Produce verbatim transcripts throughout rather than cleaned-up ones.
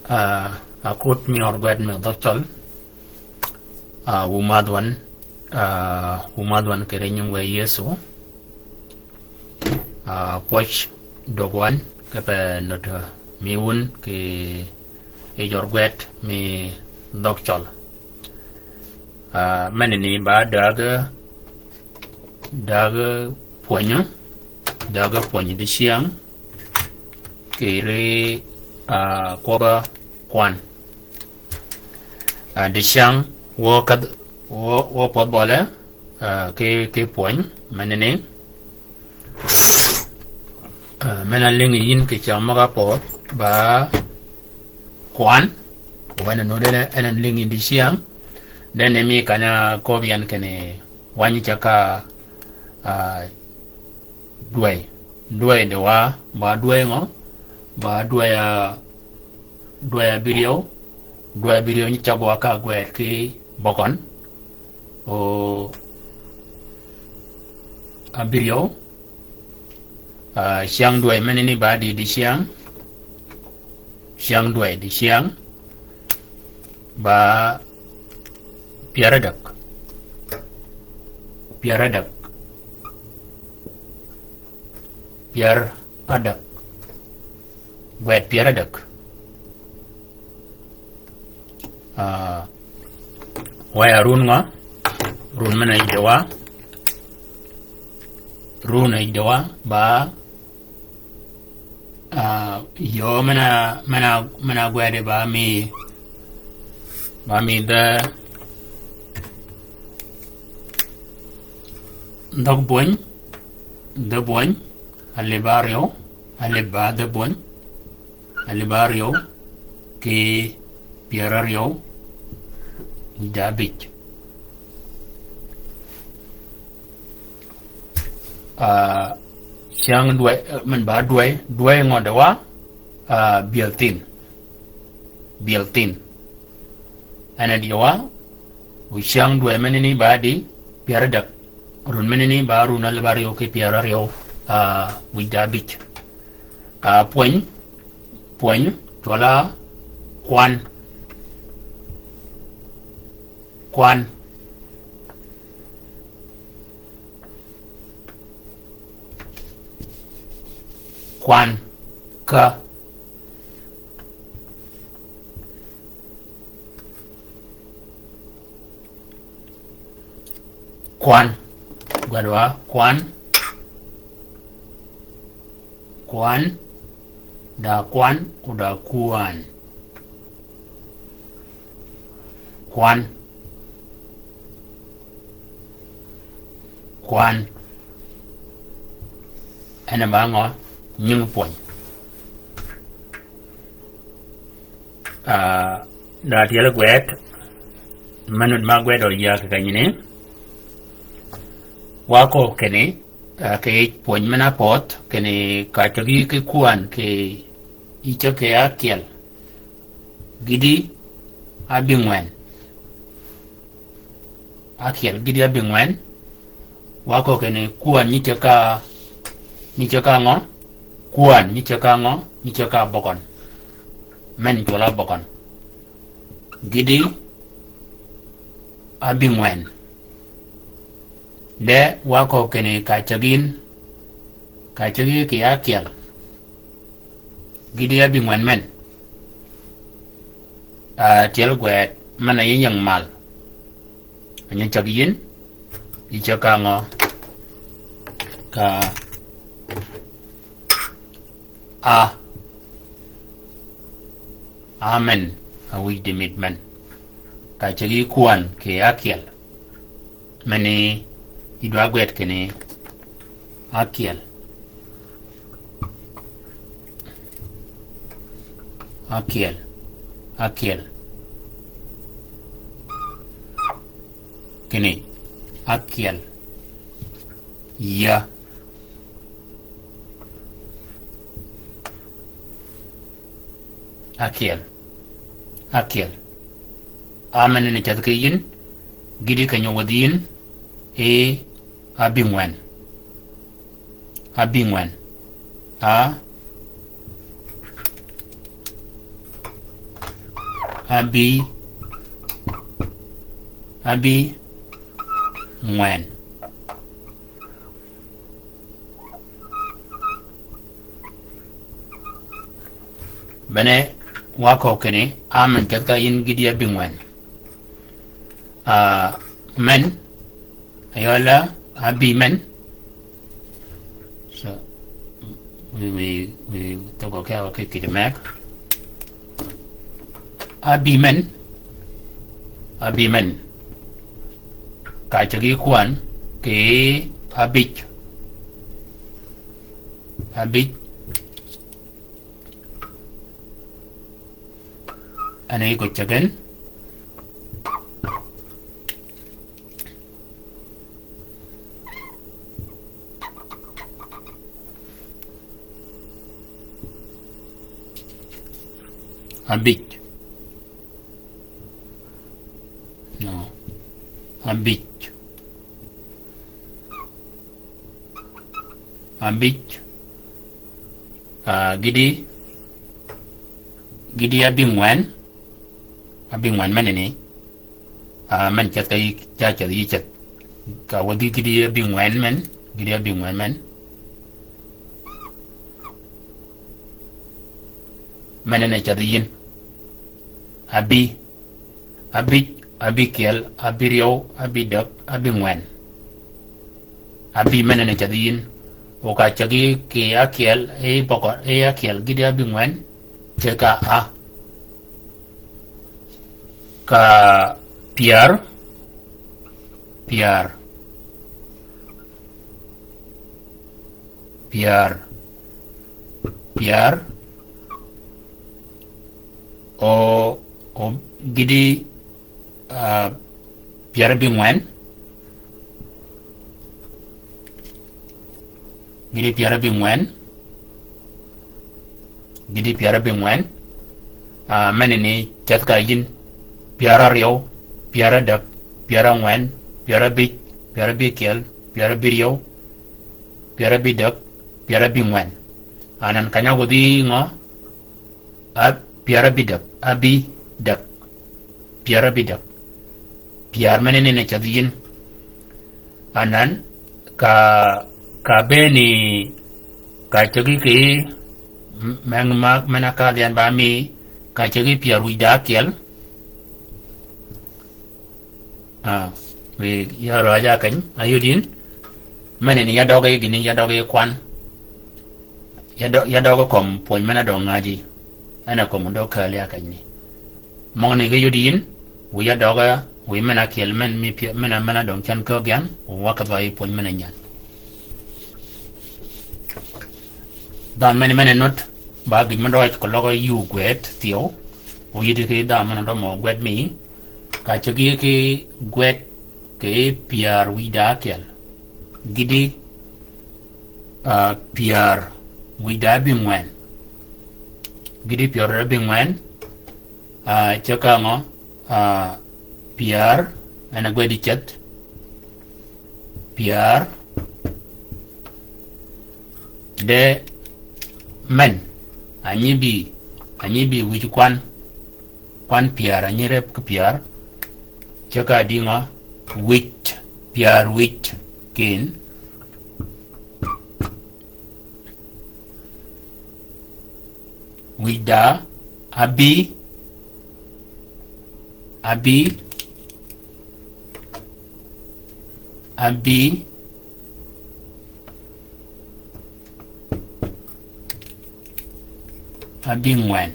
Ah, akut mi ör gwed mi dhøg cøl. Ah, wu madh wan, ah, wu madh wan kì ri nying wë Yëso. Ah, pwøj dwøg wan, kipe nut mi wun kì yij ör gwed mi dhøg cøl. Ah, men ni ba dagø, dagø pwønyi, dagø pwønyi dicyäng, kì ri, ah, kwøbba kwan. Ah, dicyäng, wø kadh, wø, wø pwødh bøle, ah, kì, kì pwønyi, men ni. Ah, men a lïngi yïn kì cam møg-a pwødh, ba kwan, wen a nudene, en a lïngi yïn dicyäng, den ni mi kany-a köbbi yan kinni wänyi ceg ka, ah, dwäy. Dwäy di wa, ba dwäy ngø, ba dwäy a, dwäy abïryew, dwäy abïryew nyi ceg wa ka gwed kì bøgøn. O, abïryew, ah, cyäng dwäy men ni ba di, dicyäng. Cyäng dwäy dicyäng. Ba pyär ádäg. Pyär ádäg. Pyär ádäg. Gwed pyär ádäg. Ah, waya run ngø? Run men a yïj di wa. Run a yïj di wa. Ba, ah, yöö men a, men a, men a gwedi ba mi, ba mi dhäg, dhäg bwöny, dhäg bwöny, alib áryew, alib ba dhäg bwöny. Alib áryew, kì pyär áryew, da bïj. Ah, cyäng dwäy, eh, men ba dwäy, dwäy ngø di wa, ah, byel thin. Byel thin. En a di wa, o cyäng dwäy men ni ba di, pyär ádäg. Run men ni ba run alib áryew kì pyär áryew, ah, wïj da bïj. Ah, pwöny, pwöny, cwøl-a kwan. Kwan. Kwan. Ka. Kwan. Gwed wa, kwan. Kwan. Da kwan, o da kwan. Kwan. Kwan. En a ba ngø? Nying pwöny. Ah, da tyel gwed, men ma gwed ör ya kì kenyni. Wa köög kinni, ah, kì yij pwöny men-a pödh, kinni ka cägi kì kwan kì yij ceg kì ákyel. Gïti ábïngwen. Ákyel gïti ábïngwen. Wa köög kinni kwan nyi ceg ka, nyi ceg ka ngø? Kwan nyi ceg ka ngø? Nyi ceg ka bøgøn. Men cwøl-a bøgøn. Gïti ábïngwen. De wa köög kinni ka cägi, ka cägi kì ákyel. Gïti ábïngwen men. Ah, tyel gwed, men a yï ying mal. Nyi cäg yïn, yï ceg ka ngø? Ka a. A men, a wïj di mit men. Ka cägi kwan kì ákyel. Meni, yï dwa gwed kinni, ákyel. Ákyel. Ákyel. Kinni, ákyel. Ya. Ákyel. Ákyel. A meni ni cath ki yïn, gïti kenyo wädhi yïn, e, abïngwen. Abïngwen. A, Abï, abï ngwen. Bene, wa köög kinni, a men keth ka yïn gïti abï ngwen. Ah, men, ayøla, abï men. So, wi, wi, wi, thøgø ke wa ki kidi meg. Abï men. Abï men. Ka ceg yi kwan, ki abïj. Abïj. Ane yi ko cegen. Abïj. No. Abïj. Abïj. Ah, gïti, gïti abï ngwen. Abï ngwen meneni. Ah, men ceth ka yï, ca ceth yï ceth. Ka wadhi gïti abï ngwen men, gïti abï ngwen men. Meneni ceth yïn. Abï. Abïj, abïkyel, abïryøw, abïdäg, abïngwen. Abï meneni ceth yïn. O ka ceg yi ki akyel, e bøgø, e akyel, gïti abïngwen, ceg ka a. Ka pyär, pyär. Pyär. Pyär. O, o, gïti, ah, pyär abïngwen. Gïti pyär abïngwen. Gïti pyär abïngwen. Ah, meneni ceth ka yïn. Pyär aryøw, pyär adäg, pyär angwen, pyär abïj, pyär abïkyel, pyär abïryøw, pyär abïdäg, pyär abïngwen. Anan kany-a wadhi ngø? A, pyär abïdäg, abïdäg. Pyär abïdäg. Pyär meneni ne ceth yïn. Anan, ka, ka beni, ka ceg yi ki, m-, men ma, men-a ka dhian ba mi, ka ceg yi pyär wïj da akyel. Ah, wi ya røj a keny, ayod yïn. Meneni ya døge gïni, ya døge kwan. Ya dø-, ya døge kömi pwöny men-a dø ngäji. En a kömi dø kääli a kenyni. Møgani ge yod yïn, wi ya døge, wi men-a kyel men mi pye-, men-a, men-a dø cän köög yan, wi wa kedhø yi pwöny men-a nyan. Dhanhø meni men-a nut, ba gïj me dø køløg yuu gwed thyew, o yïddi ki dhanhø men-a dø mø gwed mi, ka ceg yi ki gwed ki pyär wïj da akyel. Gïti, ah, pyär wïj da abïngwen. Gïti pyär da abïngwen, ah, ceg ka ngø, ah, pyär, en a gwedi ceth. Pyär. De men. A nyi bï, a nyi bï wïj kwan. Kwan pyär, a nyi rep ki pyär. Ceg ka di ngø? Wïj. Pyär wïj. Kin. Wïj da, abï, abï, abï, abïngwen.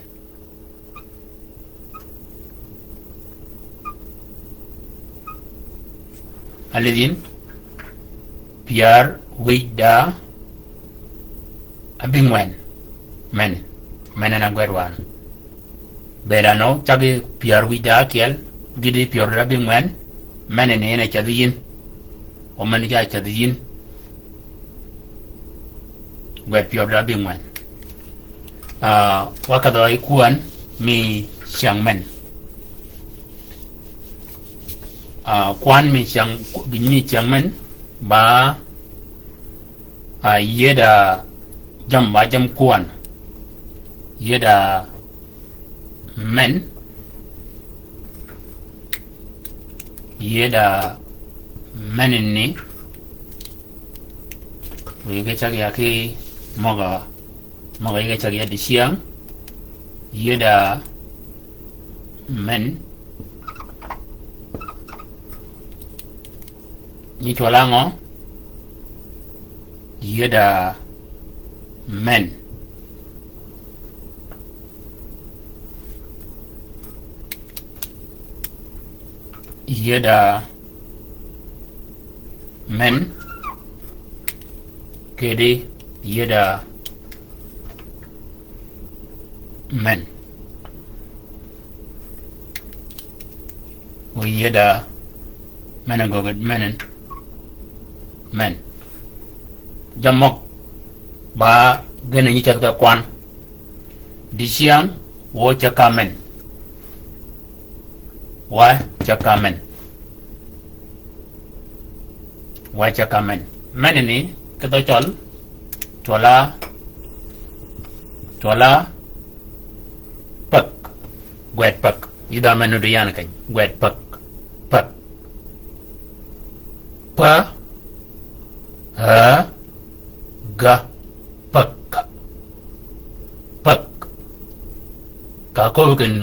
Alidhin, pyär wïj da abïngwen. Men, men en a gwed wan. Bed anø, cagi pyär wïj da akyel, gïti pyär da abïngwen, men en en a cedhi yïn. O men ca cedhi yïn. Gwed pyär da abïngwen. Ah, wa kedhø yi kwan mi cyäng men. Ah, kwan mi cyäng, mi cyäng men, ba, ah, yeda jam ba jam kwan. Yeda men, Yie da men ni, wïge cag ya ki møg-a, møg-a yie ge cag ya dicyäng. Yie da men. Nyi cwøl á ngø? Yie da men. Yie da men. Kedi yie da men. Wu yie da men gøgø men. Men. Jammøg ba gene nyi ceg kwan. Dicyäng, wa ceg ka men. Wa ceg ka men. Wa ceg ka men. Men ni, ki dhø cøl, cwøl á, cwøl á päg. Gwed päg. Yïdha men nuti yan keny. Gwed päg. Päg. Pa. Ha. Ga. Päg. Päg. Ka köbbi ken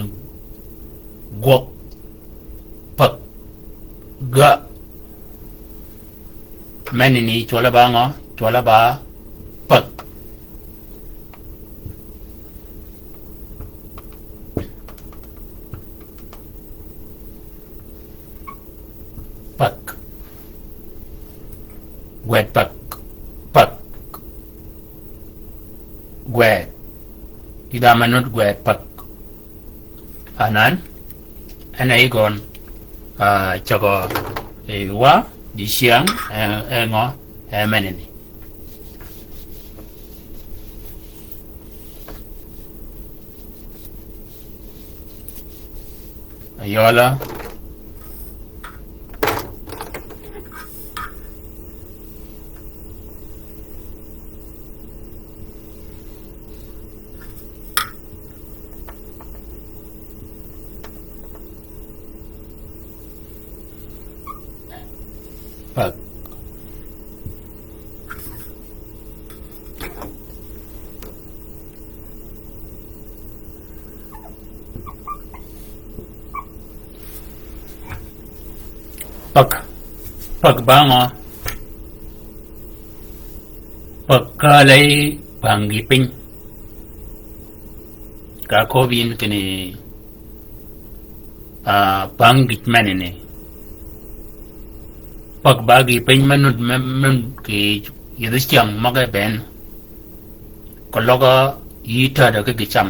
gwøg. Päg. Ga. Men ni cwøl á ba ngø? Cwøl á ba päg. Päg. Gwed päg. Päg. Gwed. Yïdha men nuti gwed päg. Anan, en a yï gøn, ah, cøgø, eh, wa, dicyäng, eh, eh, ngø, eh, men ni. Ayøla. Päg. Päg. Päg ba ngø? Päg ka ley pang gï piny. Ka köbbi yïn kinni, ah, pang gïj men ni. Päg ba gï piny me nud me, me kì yïdhi cyäng møge bënn. Keløg yï tadø ki gï cam.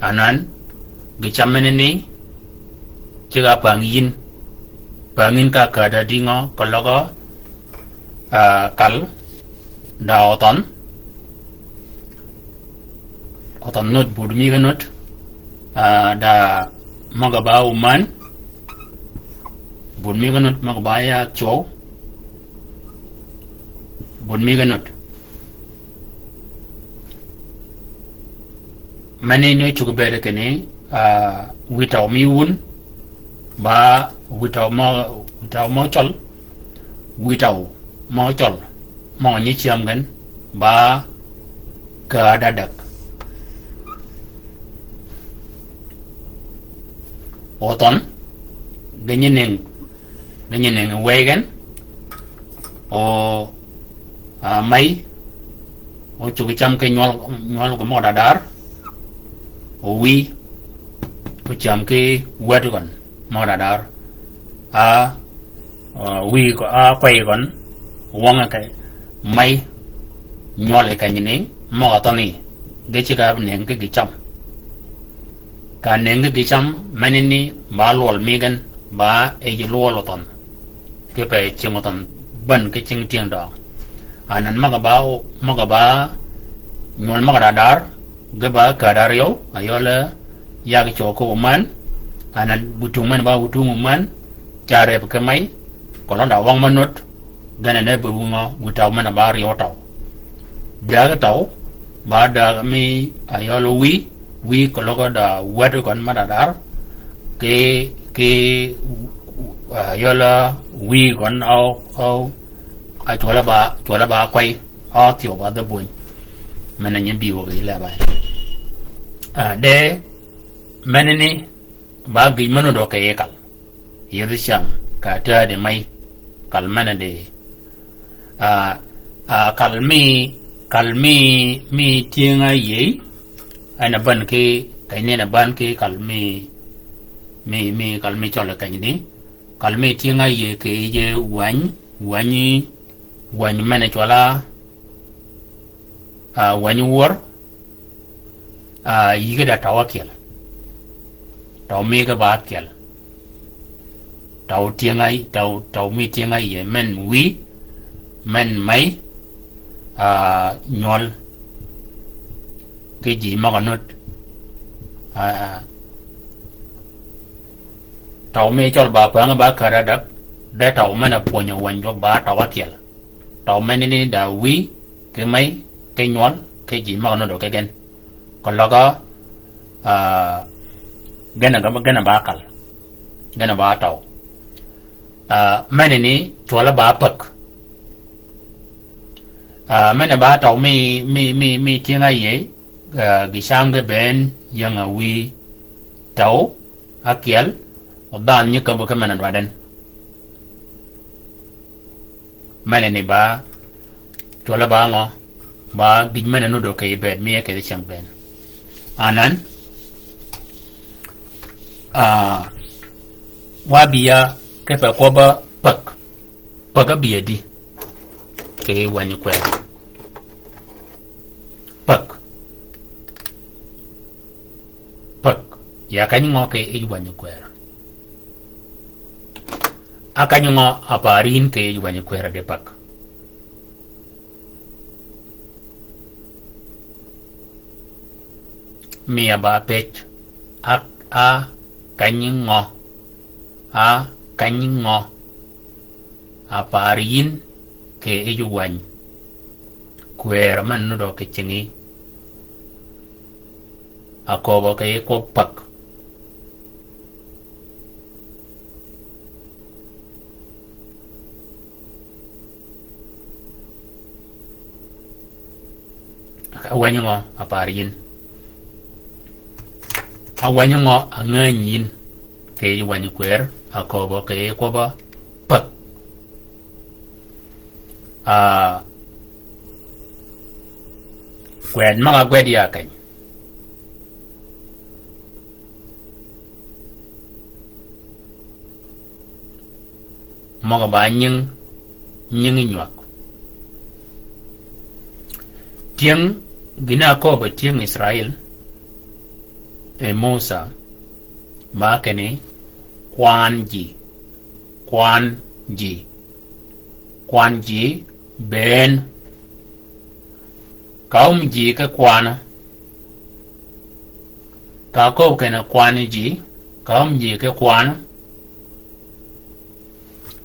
Anan, gï cam men ni, ceg-a pang yïn. Pang yïn ka kädø dïngø, keløg, ah, kal, da othønh. Othønh nud, bud mi ge nud. Ah, da møg-a ba omän. Bud mi ge nud, møg-a ba ya cwøw. Bud mi ge nud. Meni ni cuggi bëëd kinni, ah, wïtøw mi wun, ba wïtøw mø, wïtøw mø cøl, wïtøw mø cøl, mø nyi cyäm gen, ba käd ádäg. Othønh, ge nyi neng, ge nyi neng wëy gen, o, ah, mey, o cuggi cam ki nywøl, nywøl gø møg-a da dar, o wïy, o cam ki wäd gøn møg-a da dar, a, ah, wïy gø, a kwey gøn, wøng-a ke, mey, nywøl yi keny ni, møg-a thønhi, ge ceg-a neng ki gï cam. Ka neng ki gï cam, meni ni, ba lwøl mi gen, ba yij lwøl othønh. Kipe cingi othønh, bän ki cing tyëng døng. Anan møg-a ba, møg-a ba, nywøl møg-a da dar, ge ba käd aryøw, ayøle, yag cwøw ki omän, anan wïtung men ba wïtung omän, ca reb ki mey, keløg da wøng me nud, gen en e be wïng-a wïtøw men-a ba ryøw tøw. Dääg tøw, ba dääg mi ayøl wïy, wïy keløg da wäd gøn mø da dar, ki Ki, ah, yøl, ah, wïy gøn, aw, aw, a cwøl ba, cwøl ba kwey, aw thyew ba dhø bony. Men-a nyi bï wøg yi leba. Ah, de, men-a ni, ba gïj men-a odø kì yij kal. Yethi cyäng, ka täädi mey, kal men-a di. Ah, ah, kal mi, kal mi, mi tyëng-a yïëy, en a bän ki, keny ni en a bän ki kal mi, mi, mi, kal mi cøl keny ni. Kal mi tyëng-a yïëy kì yij wäny, wäny, wäny men-a cwøl-a, ah, wäny wör, ah, yïge da tøw ákyel. Tøw mi ge ba ákyel. Tøw tyëng-a, tøw, tøw mi tyëng-a yïëy, men wïy, men mey, ah, nywøl. Ki ji møg-a nud. Ah, tøw mi cøl ba päng ba kär-a däg, de tøw men-a pwönyø wäny jwøk ba tøw ákyel. Tøw men-a ni da wïy, ki mey, ki nywøl, ki ji møg-a nud ki gen. Keløg, ah, gen-a, gen-a ba kal. Gen-a ba tøw. Ah, men-a ni cwøl-a ba päg. Ah, men-a ba tøw mi, mi, mi, mi tyëng-a yïëy, ah, gï cam ge bënn ying-a wïy tøw ákyel, o dhanhø nyi käbbi ki men-a dwadden. Men-a ni ba, cwøl-a ba ngø, ba gïj men-a nuddø kì yij bëëd mi e kidhi cyäng bënn. Anan, ah, wa bï ya kipe kwøbb-a päg, päg-a bï ya di, kì yij wänyi kwër. Päg. Päg. Ya kany ngø kì yij wänyi kwër. A kany ngø a paar yïn kì yij wänyi kwër di päg. Mi a ba pëj. A, a kany ngø. A kany ngø. A paar yïn kì yij wäny. Kwër men nuddø kì cingi. A köbbø kì yij kwøb päg. A wänyi ngø a paar yïn. A wänyi ngø a ngäny yïn. Kì yij wänyi kwër, a köbbø kì yij kwøb päg. Ah, gwed møg-a gwed ya keny. Møg-a ba nying, nying nywag. Tyëng, gïn-a köbbi tyëng Israil, e Musa, ba kinni, kwan ji, kwan ji, kwan ji, bënn. Ka áum ji ki kwanø. Ka áköbbi kinni kwan ji, ka áum ji ki kwanø.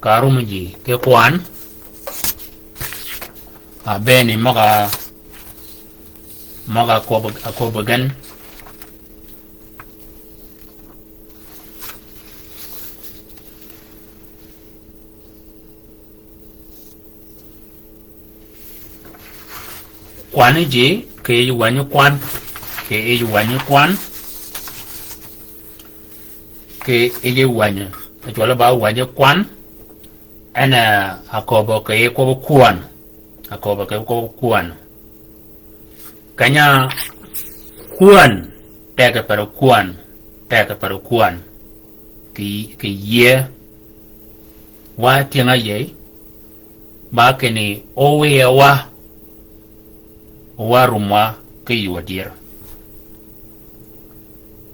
Ka árum ji ki kwan. A bënni møg-a, møg-a köbbi, a köbbi gen. Kwan ji, kì yij wänyi kwan, kì yij wänyi kwan, kì yij wänyi, a cwøl ba wänyi kwan, en a, a köbbi kì yij kwøb kwan, a köbbi kì yij kwøb kwan. Keny-a kwan, teg per kwan, teg per kwan. Kì, kì yie. Wa tyëng-a yïëy, ba kinni o wiye wa, wa rum wa ki yuu adyër.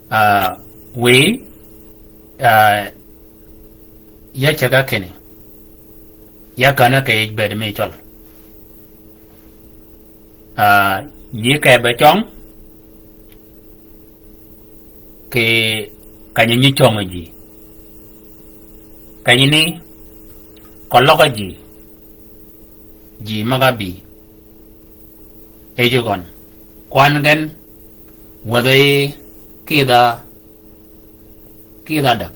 Ah, wiy, ah, ya ceg-a kinni, ya kän-a kì yij bëëd mi cøl. Ah, nyi kebbe cøng, kì kany-a nyi cøng ji. Kany-a ni, keløg ji, ji møg-a bï. E ji gøn. Kwan gen, wädhi kidha, kidha däg.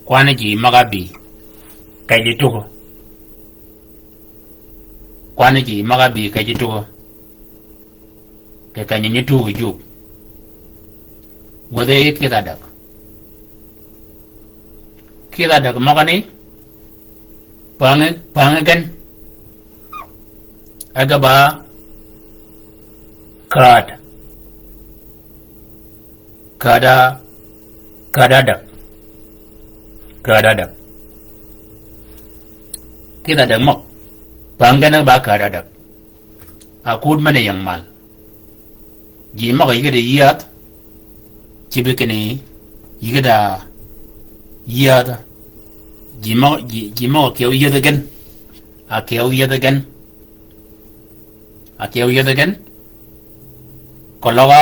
Kwan ji møg-a bï kej yi tuggø. Kwan ji møg-a bï kej yi tuggø. Kì kenyi nyi tugi jub. Wäthi kïdh adäg. Kïdh adäg møgani, pängi, pängi gen. E ge ba kääd. Kääd a, kääd adäg. Kääd adäg. Kïdh adäg møg. Pängi gen e ge ba kääd adäg. A kud men-a ying mal. Ji møg-a yïge da yïädh. Cïbi kinni yïge da yïädh. Ji møg-, ji, ji møg-a kyew yïädhi gen. A kyew yïädhi gen. A kyew yïädhi gen. Keløg-a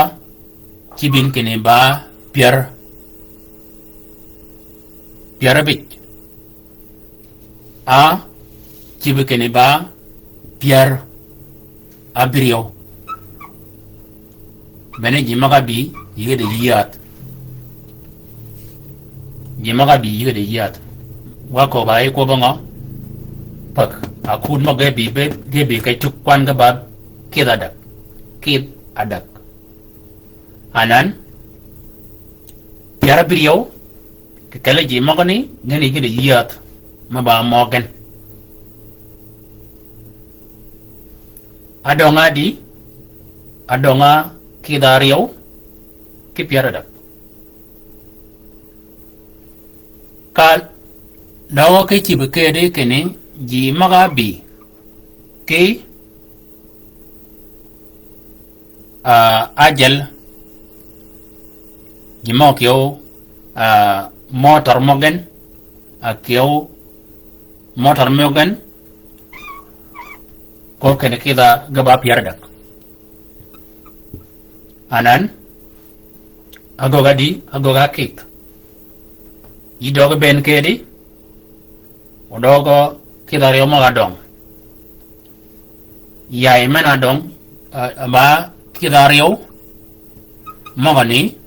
cïbi kinni ba pyär. Pyär abij. A, cïbi kinni ba pyär abïryew. Bene ji møg-a bï, yïge da yïädh. Ji møg-a bï, yïge da yïädh. Wa köbba yi kwøbbi ngø? Päg. A kud møg-a ge bï be, ge bï kej tug kwan ge ba kïdh adäg. Kïdh adäg. Anan, pyär abïryew, kì kelli ji møgani, gen yïge da yïädh, me ba møg gen. Adöng-a di, adöng-a kïdh aryew, ki pyär adäg. Ka løg ki cïbi kedi kinni, ji møg-a bï, ki, a, ajel, ji møg-a kyew, a, motor møg gen, a kyew motor møg gen, ko kinni kïdh-a ge ba pyär adäg. Anan, agögg-a di, agögg-a kïdh. Yi døgi bënn kedi, o døgi kïdh aryew møg-a døng. Yay men-a døng, a, ba kïdh aryew, møgani,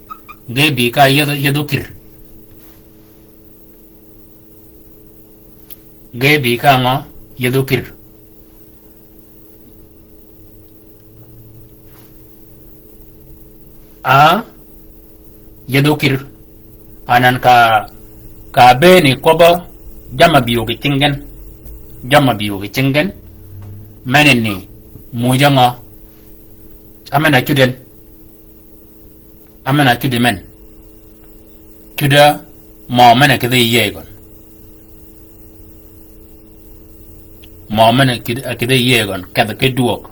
ge bï ka yïädh, yïädh okïr. Ge bï ka ngø? Yïädh okïr. A, yïädh okïr. Anan ka, ka bëëni kwøbbi jamm-a bï wøg yi cingi gen. Jamm-a bï wøg yi cingi gen. Menani, mujø ngø? A men-a cud en. A men-a cudi men. Cudø mø men-a kïdhi yïëy gøn. Mø men-a kïdhi, a kïdhi yïëy gøn. Kedhi ki dwøg.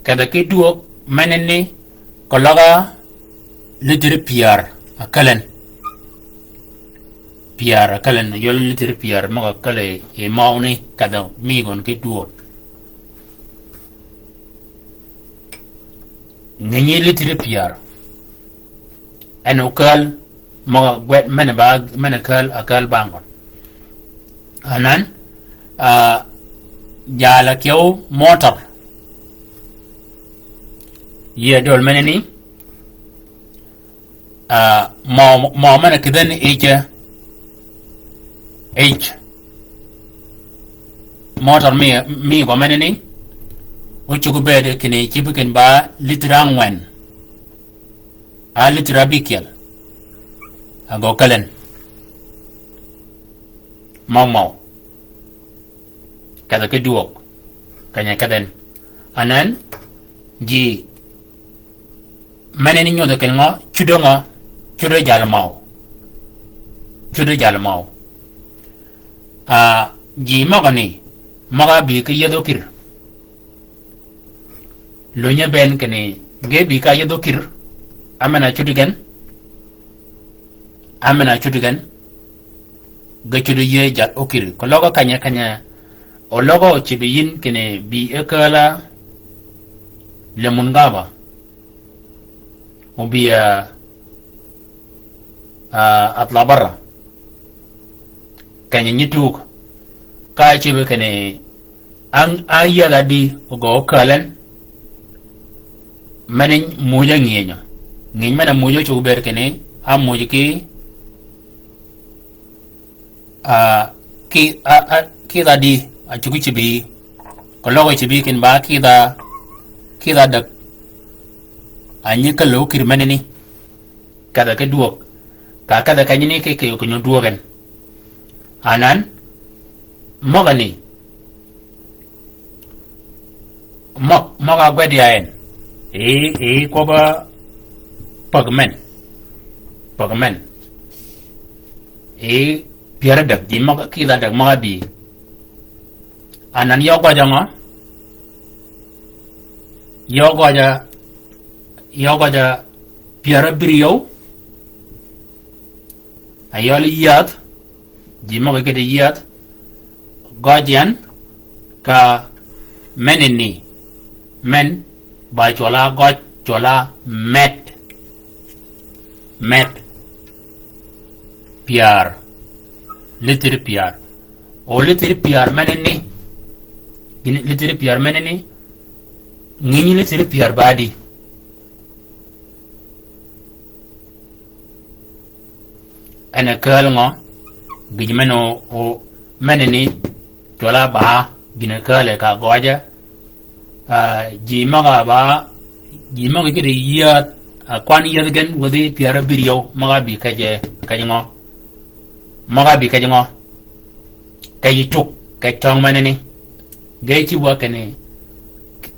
Kedhi ki dwøg menani keløg-a litiri pyär akäl en. Pyär akäl en, yøl litiri pyär møg-a käl yi møwni kedhi mi gøn ki dwøg. Nginyi litiri pyär. En okääl, møg-a gwed, men-a ba, men-a kääl, akääl bang gøn. Anan, a, jal-a kyew motor. Yïe døl menani, a, mø, mø men-a kïdheni yij, yij. Motor mi, mi gø menani, ocuggi bëëd kinni cïbi kinni ba litiri ángwen. A litiri ábïkyel. Agø käl en. Møw møw. Kedhi ki dwøg. Keny-a kedhi en. Anan, ji menani nyodhi kinni ngø, cudø ngø, cudø jal møw. Cudø jal møw. A, ji møgani, møg-a bï ki yïädh okïr. Lunyi bënn kinni, ge bï ka yïädh okïr, a men-a cudi gen, a men-a cudi gen, ge cudi yïëy jal okïr. Keløg-a keny-a keny-a, oløg-a ocïbi yïn kinni bï e kääl-a Lemun Gaba. Obï, a, a, Atlabara. Keny-a nyi tug. Ka cïbi kinni ang-, a yïädh-a di ogø okääl en. Meni muj-a ngïnyø. Ngïny men-a muj-a ocuggi bëëd kinni, a muj ki A, ki, a, a, kidh adi, a cuggi cïbï. Keløg cïbï kinni ba kidh a, kidh adäg. A nyi keløg kïr menani. Kedhe ki dwöög. Ka kedhe kenyani ki, ki, ki nyu dwöög en. Anan, møgani. Møg, møg-a gwed ya en. E, e, kwøb-a päg men. Päg men. E, pyär adäg, ji møg-a kidh adäg møg-a bï. Anan yø gøjja ngø? Yø gøjja, yø gøjja pyär abïryew. A yøl yäth, ji møg-a kidh yäth. Gøjji en, ka menani. Men, ba cwøll-a gøj, cwøll-a med. Med. Pyär. Lïtïr pyär. O lïtïr pyär menani. Gïn lïtïr pyär menani. Ngïnyi lïtïr pyär ba di. En a kääl ngø, gïj men o, o, menani, cwøll-a ba, gïn a kääl e ka gøjja, a, ji møg-a ba, ji møg-a kidh yäth, a, kwan yäth gen wäthi pyär abïryew, møg-a bï kej, kej ngø. Møg-a bï kej ngø. Kej cug, kej cøng menani. Ge cïb wa kinni,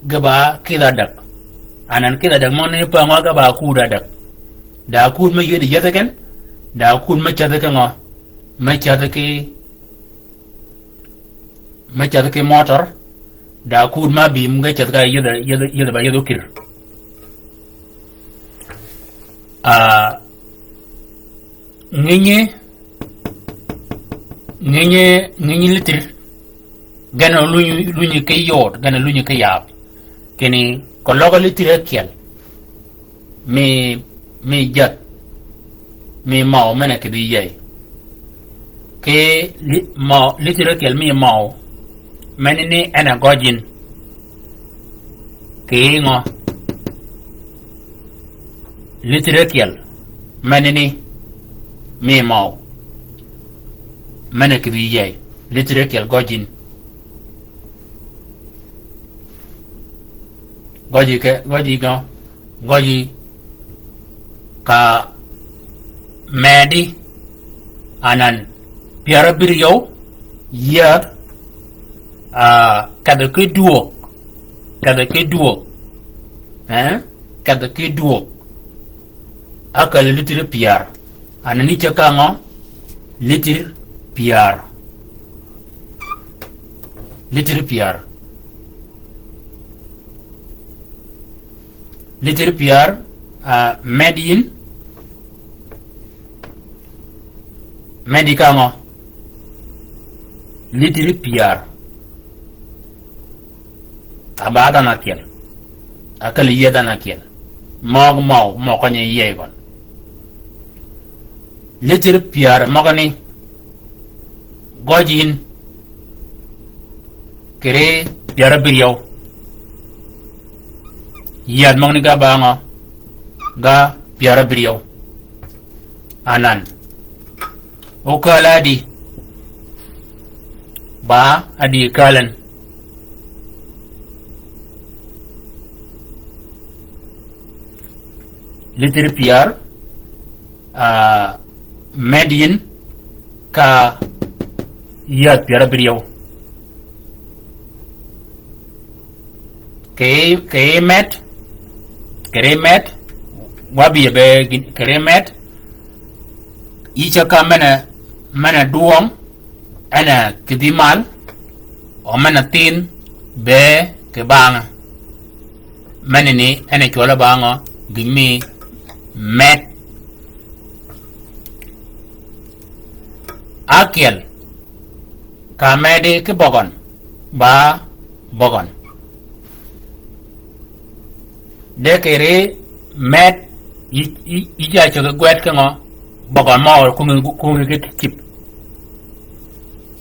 ge ba kidh adäg. Anan kidh adäg møgani pa ngø ge ba kud adäg. Da kud me yïëdhi yäth gen, da kud me cädhi ki ngø, me cädhi ki, me cädhi ki møtør, da kud me bïm ge cädhi ka yïëdhi, yïëdhi, yïëdhi ba yïëdhi okïr. A, ngïnyi, ngïnyi, ngïnyi lïtïr. Gen a lunyi, lunyi ki yod, gen a lunyi ki yab. Kinni, keløg lïtïr ákyel. Mi, mi jäth. Mi møw men-a kidhi yäy. Ki lï-, møw, lïtïr ákyel mi møw. Menani en a gøjji yïn. Kì ngø? Lïtïr ákyel. Menani. Mi møw. Men-a kidhi yäy. Lïtïr ákyel gøjji yïn. Gøjji ke, gøjji gø. Gøjji ka medi. Anan. Pyär abïryew. Yäth. A, kedhi ki dwöög. Kedhi ki dwöög. Eh? Kedhi ki dwöög. Ákääl lïtïr pyär. Anan ni ce ka ngø? Lïtïr pyär. Lïtïr pyär. Lïtïr pyär, a, medi yïn. Medi ka ngø? Lïtïr pyär. A ba dhanhø ákyel. Ákääl yie dhanhø ákyel. Møg møw, mø kønyi yie gøn. Lïtïr pyär møgani. Gøjji yïn. Kì ri pyär abïryew. Yäth møgani ga ba ngø? Ga pyär abïryew. Anan. Okääl adi. Ba adi kääl en. Lïtïr pyär, a, medi yïn ka yäth pyär abïryew. Kì, kì med, kì ri med, wa bï be kì ri med, yï ce ka men-a, men-a dwøng, en a kidhi mal, o men-a thin, be kì bangø. Menani, en a cwøl-a bangø, gïn mi med. Ákyel, ka medi ki bøgøn, ba bøgøn. De kì ri med, yï, yï, yï ja cøg gwed ki ngø, bøgøn mø kungi, kungi ki cïb.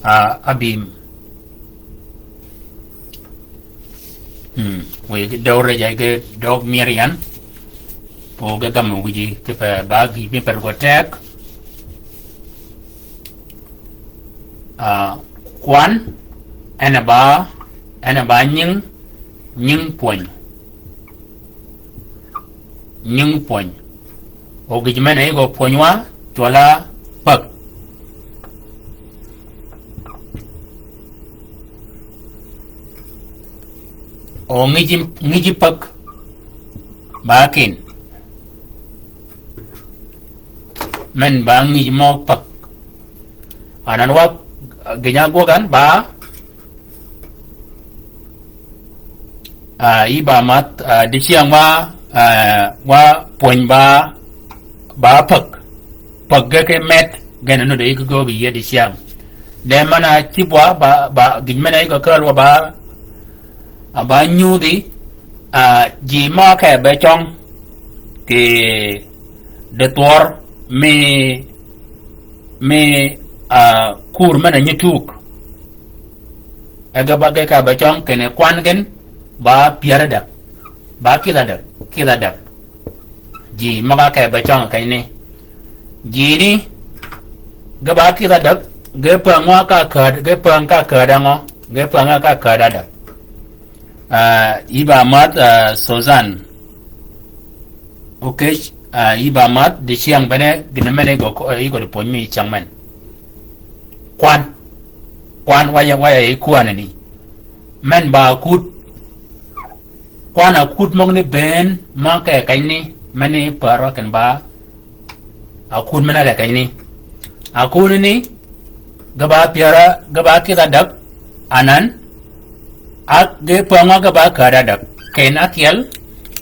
A, abïm. Hmm. Wëy ge døg rëjaj ge døg myër yan. Po ge gam wïji ki pe ba gï mi per gø teg. Ah, kwan, en a ba, en a ba nying, nying pwöny. Nying pwöny. O gïj men a yï gø pwönywa, cwøl-a päg. O ngïj, ngïj päg, ba kin. Men ba ngïj mø päg. Anan wa gïn-a gwøg an ba, ah, yï ba math, ah, dicyäng wa, ah, wa pwöny ba, ba päg. Päg ge ki met, gen a nudd yï ki göög yie dicyäng. De men-a cïb wa ba, ba, gïn men-a yï gø kääl wa ba, ah, ba nyudhi, ah, ji mø ke be cøng, kì dithwør mi, mi, ah, kur men a nyi tug. E ge ba ge ka be cøng kinni kwan gen ba pyär ádäg. Ba kïdh ádäg, kïdh ádäg. Ji møg-a ke be cøng kenyni. Ji ni, ge ba kïdh ádäg, ge päng wa ka käd, ge päng ka käd angø, ge päng ka käd ádäg. Ah, yï ba math, ah, Suzan. Okay, ah, yï ba math, dicyäng bene, gïn men a yï gø, yï gø di pwöny mi cyäng men. Kwan. Kwan wa ya, wa ya yï kwanani. Men ba akut. Kwan akut møgani bënn, mø ke kenyni, men ni pär wa ken ba akut men a ke kenyni. Akut ni, ge ba pyär, ge ba kïdh ádäg, anan, ak ge päng wa ge ba käd ádäg. Ken ákyel,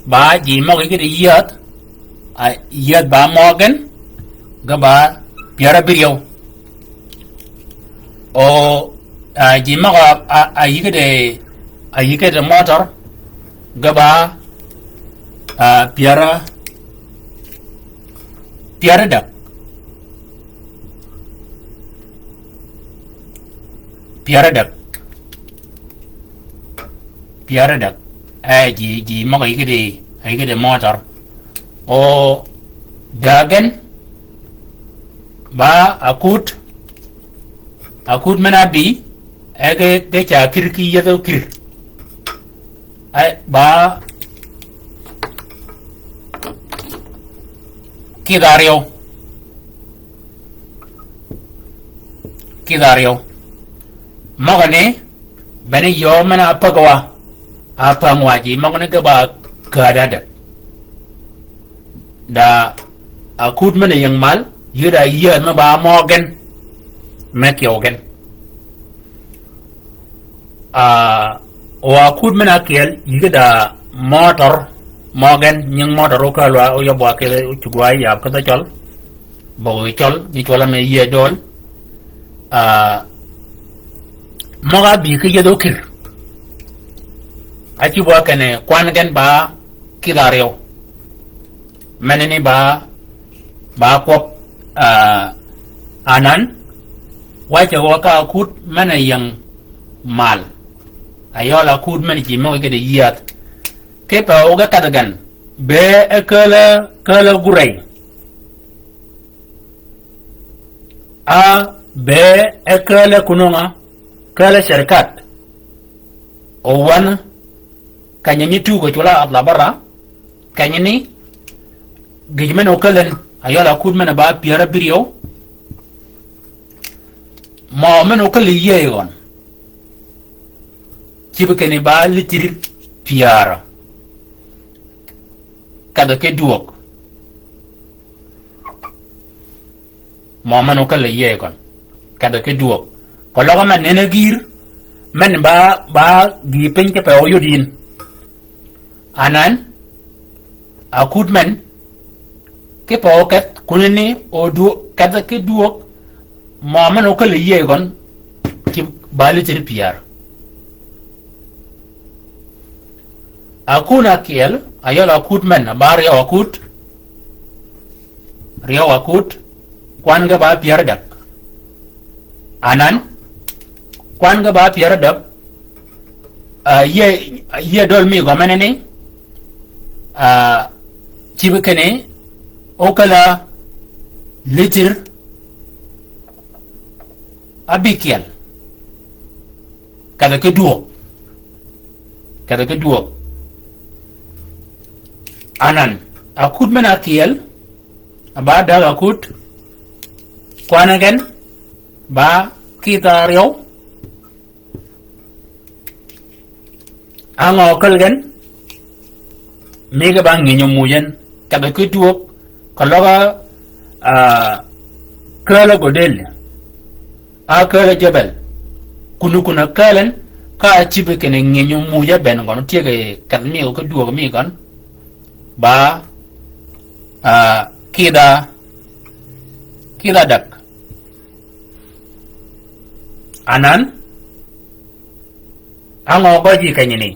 ba ji møg yï ki di yïädh, a yïädh ba mø gen, ge ba pyär ábïryew. O, ah, ji møg-a, a, a yï ki di, a yï ki di møtør, ge ba, ah, pyär, pyär ádäg. Pyär ádäg. Pyär ádäg. E, ji, ji møg-a yï ki di, a yï ki di møtør. O, dägen, ba akut, akut men-a bï, e ge, ge ca kïr ki yïädh ókïr. E, ba kïdh áryew. Kïdh áryew. Møgani, bene yöö men-a päggi wa, a päng wa ji møgani ge ba käd ádäg. Da akut men-a ying mal, yï da yïädh me ba mø gen, me kyew gen. Ah, o akut men-a ákyel, yï ki da møtør, mø gen, nying møtør ókääl wa, óyøb wa ki, ócuggi wa yab ki dhø cøl. Bøgi cøl, nyi cwøl-a me yïe döl. Ah, møg-a bï ki yïädh ókïr. Ácïb wa kinni kwan gen ba kïdh áryew. Menani ba, ba kwøb, ah, anan, wa ceg wa ka akut men-a ying mal. A yøl akut men ji møg ki di yïädh. Kipe o ge kadh gen, be e kääl, kääl gurey. A be e kääl kunöng-a, kääl cerkat. O wän, keny-a nyi tug cwøl-a ath la bärra, kenyani, gïj men-a ókäl en, a yøl akut men-a ba pyär ábïryew, mø men-a ókäl yïëy gøn. Cïb kinni ba litir pyär. Kedhi ki dwøg. Mø men-a ókäl yïëy gøn. Kedhi ki dwøg. Keløg men nenni gïïr, men ba, ba gïï piny kipe oyod yïn. Anan, akut men, kipe okedh, kunani, o dwø-, kedhi ki dwøg, mø men-a ókäl yïëy gøn, ki ba litir pyär. Akun ákyel, a yøl akut men, a ba ryew akut. Ryew akut, kwan ge ba pyär ádäg. Anan, kwan ge ba pyär ádäg, ah, yïe, yïe döl mi gø menani, ah, cïb kinni, ókäl-a litir, Abikyel. Kedhi ki dwöög. Kedhi ki dwöög. Anan, akut men akyel, ba dag akut, kwan gen, ba kidha áryew, á ngø ákäl gen, mi ge ba ngïnyi omuj en, kedhi ki dwöög, keløg, ah, kääl-a go dëli. Ákääl-a jebel. Kun-a kun-a kääl en, ka ácïb kinni ngïnyi omuj-a bënn gøn, tye kì kedhi mi gø ki dwöög mi gøn. Ba, ah, kidha, kidha däg. Anan, á ngø gøji kenyini?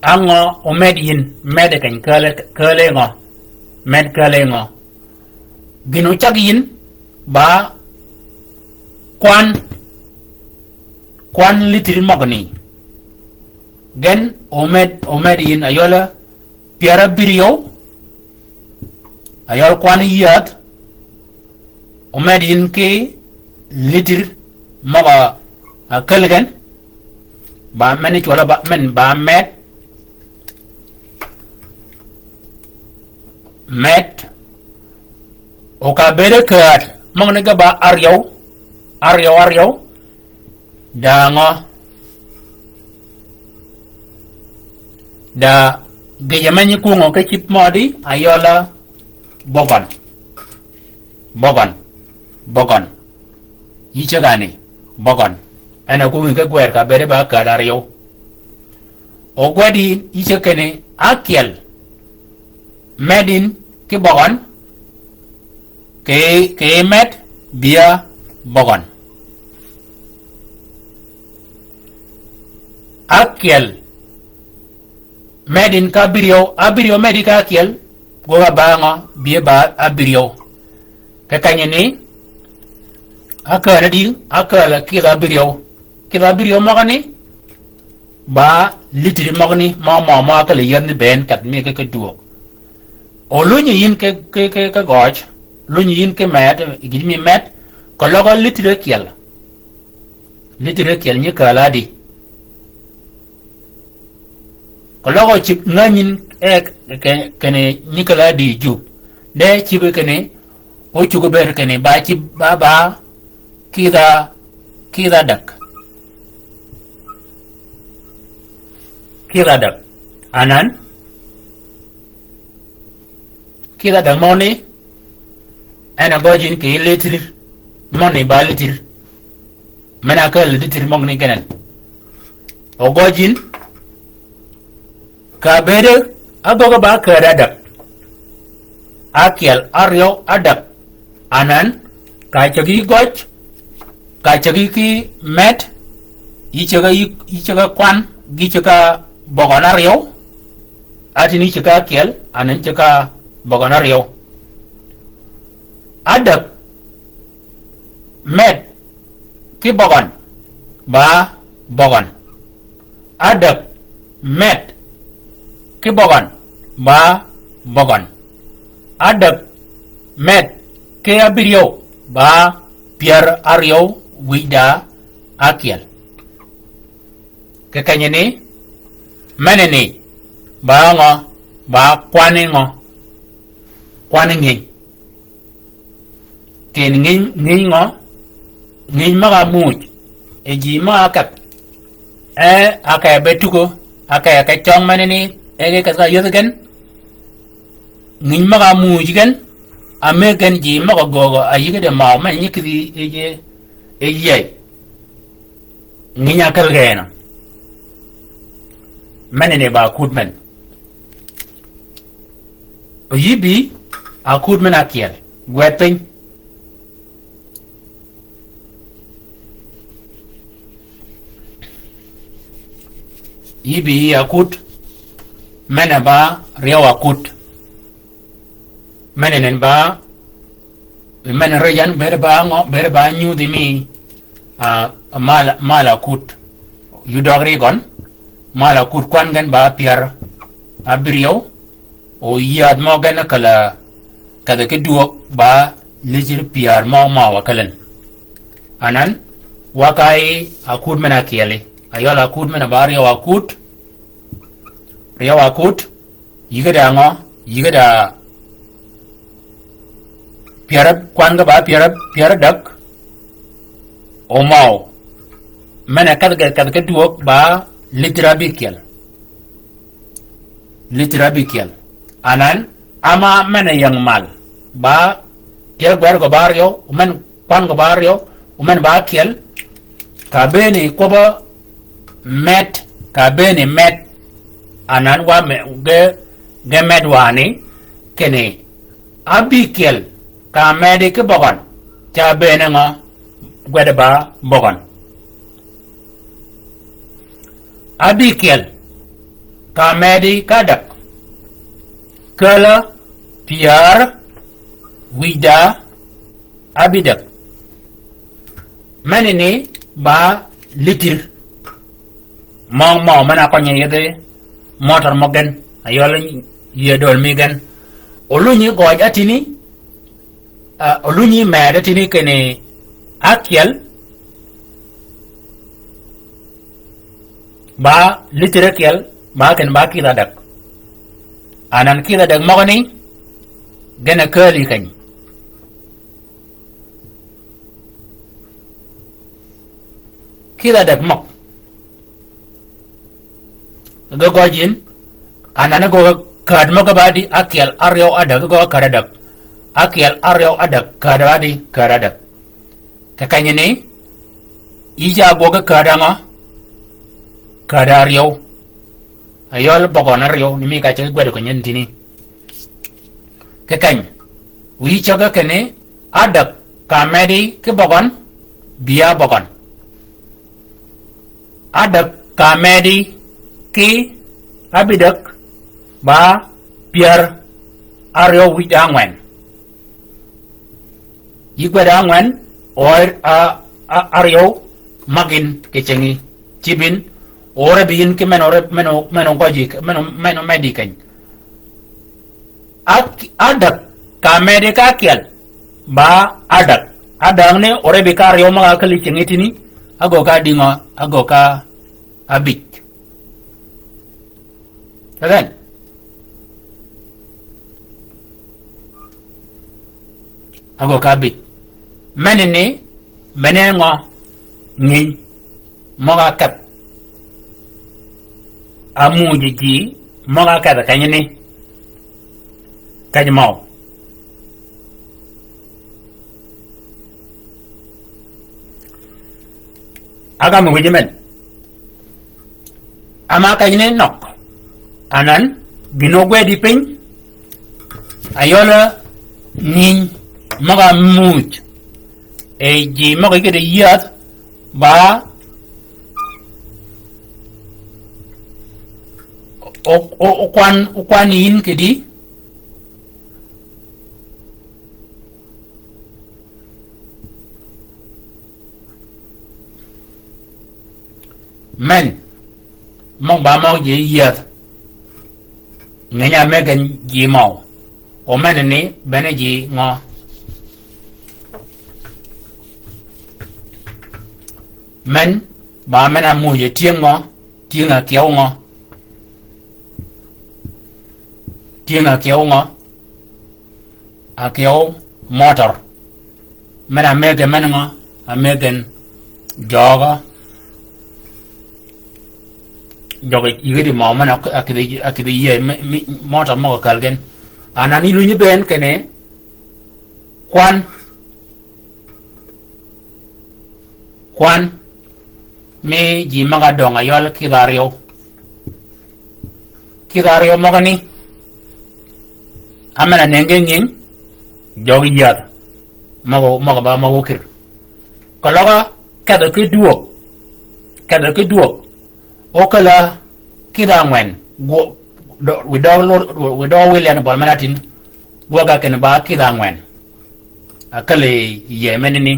Á ngø omed yïn, med keny kääl-a, kääl-a ngø, med kääl-a ngø? Gïn ocag yïn, ba kwan, kwan litir møgani. Gen omed, omed yïn ayøl pyär abïryew, ayøl kwan yäth, omed yïn ki litir møg-a ákäl gen, ba men cwøl-a ba, men ba med, med, o ka bëëd käd, møgani ge ba áryew, áryew, áryew, Da ngø? Da gïjø me nyi kwöngø ki cïb mødi, ayøl-a bøgøn. Bøgøn. Bøgøn. Yï ceg ani, bøgøn. En a kwöngi ki gwër ka bëëde ba käd áryew. O gwed yïn, yï ceg kinni ákyel. Med yïn ki bøgøn, kì, kì med bïa bøgøn. Ákyel, med yïn ka ábïryew, ábïryew med yï ka ákyel, gwøg-a ba ngø, bïe ba ábïryew. Kì kenyini, ákääl di, ákääl kidh ábïryew. Kidh ábïryew møgani, ba litiri møgani, mø, mø, mø ákääl yäth ni bënn kedhi mi ki, ki dwöög. O lunyi yïn ki, ki, ki, ki gøj, lunyi yïn ki med, gïj mi med, keløg litiri ákyel. Litiri ákyel nyi kääl adi. Keløg cïb ngänyin e, ke, kinni nyi kääl adi jub. De cïb kinni, o cuggi bëëd kinni, ba cïb, ba, ba, kidha, kidha däg. Kidha däg. Anan, kidha däg møgani, en a gøj yïn kì litiri, møgani ba litiri. Men a ákääl litiri møgani genen. O gøj yïn, ka bëëde, ágöggi ba ákääd ádäg. Ákyel, áryew, ádäg. Anan, ka cägi gøj, ka cägi ki med, yï cäg-a, yï, yï cäg-a kwan, gï cäg-a bøgøn áryew, átin yï cäg-a ákyel, anan cäg-a bøgøn áryew. Ádäg, med, ki bøgøn, ba bøgøn. Ádäg, med, ki bøgøn, ba bøgøn. Ádäg, med, ki ábïryew, ba pyär áryew wïj da ákyel. Kì kenyini, menani, ba ngø, ba kwanni ngø, kwanni ngïny. Tin ngïny, ngïny ngø, ngïny møg-a muuj, e ji møg-a áketh. E, ákee be tugø, ákee ke cøng menani, e ge keth ka yädhi gen. Ngïny møg-a muuj gen, a mëggi gen ji møg-a göögø, a yïggi di maw men nyi kïdhi e, e, e yïëy. Ngïny-a ákälgø en. Menani ba akut men. O yï bï akut men ákyel. Gwed piny. Yï bï akut. Men a ba ryew akut. Men enen ba, men rijjan, bëëd ba ngø, bëëd ba nyudhi mi, ah, mal, mal akut. Yudøg ri gøn, mal akut kwan gen ba pyär abïryew, o yädh mø gen kala, kedhi ki dwöög ba litiri pyär mø ma wa kalen. Anan, wa ka yi akut men-a ákyeli. Ayøl akut men-a ba ryew akut. Ryew akut. Yïge da ngø, yïge da pyär, kwan ge ba pyär, pyär däg. Omøw. Men-a kedh ge, kedh ge dwøg ba litir abikyel. Litir abikyel. Anan, ama men-a ying mal. Ba, tyel gwer ge ba ryew, men kwan ge ba ryew, men ba kyel, ka bëëni kwøbbe med, ka bëëni med, anan wa me, ge, ge med wani, kinni, abikyel, ka medi ki bøgøn, ca bëëne ngø, gwed ba bøgøn. Abikyel, ka medi ka däg, källi, pyär, wïj da, abidäg. Menani ba litir. Mø, mø, men-a kønyi yethi motor mø gen. Ayøl yie døl mi gen. Olunyi gøj atini, a, olunyi med atini kinni akyel. Ba litir akyel, ba kinni ba kïdha däg. Anan kïdha däg møgani, gen a källi keny. Kïdha däg møg. Ge gøj yïn, anan ge gø käd møg ge ba di, akyel, aryew, adäg, ge gø käd adäg. Akyel, aryew, adäg, käd ba di, käd adäg. Kì kenyani, yï ca gwøg ge käd angø, käd aryew. Ayøl bøgøn aryew, ni mi ka ceg gwed ko nyen tini. Kì keny, wiy ceg kinni, adäg ka medi ki bøgøn, bï a bøgøn. Adäg ka medi ki abidäg ba pyär aryew wïj da ángwen. Yï gwed ángwen, oer a, a, aryew, magin kì cingi, cibin, ore bï yïn ki men ore, men o, men o gøji, men o, men o medi keny. Ak-, adäg, ka medi ka akyel, ba adäg. Adäg ni, ore bï ka aryew møg-a källi cingi tini, agögg ka dïngø, agögg ka abij. Amen. Agögg ka abij. Menani, mene ngø ngïny møg-a kedh. Amuuj ji møg-a kedh kenyani. Keny møw. Agam wïj men. Ama keny ni nøg. Anan, gïn ogwedi piny. Ayøl ngïny møg-a muuj. E ji møg-a kede yïädh ba o, o, okwan, okwan yïn kedi. Men, møg ba møg ji yïädh. Ngeny-a ámëggi ji møw. O menani bene ji ngø. Men, ba men-a muuj e tyëng ngø, tyëng akyew ngø. Tyëng akyew ngø. Akyew motor. Men-a ámëggi men ngø, ámëggi jøøg. Jøøg yïgidi mø men-a ak-, akïdhi, akïdhi yie, mi, mi, motor møg-a käl gen. Anan ilunyi bënn kinni, kwan. Kwan. Mi ji møg-a døng-a yøl kïdha aryew. Kïdha aryew møgani. Amen-a nengi ngïny. Jøøg yïädh. Møg-a, møg-a ba møg-a ókïr. Keløg-a kedhi ki dwöög. Kedhi ki dwöög. Ókäl-a kïdha ángwen. Gwø-, dø-, wi døøg lur, wi døøg wil yan bøl men-a tïn. Gwøg-a kinni ba kïdha ángwen. Akäl-a yie menani.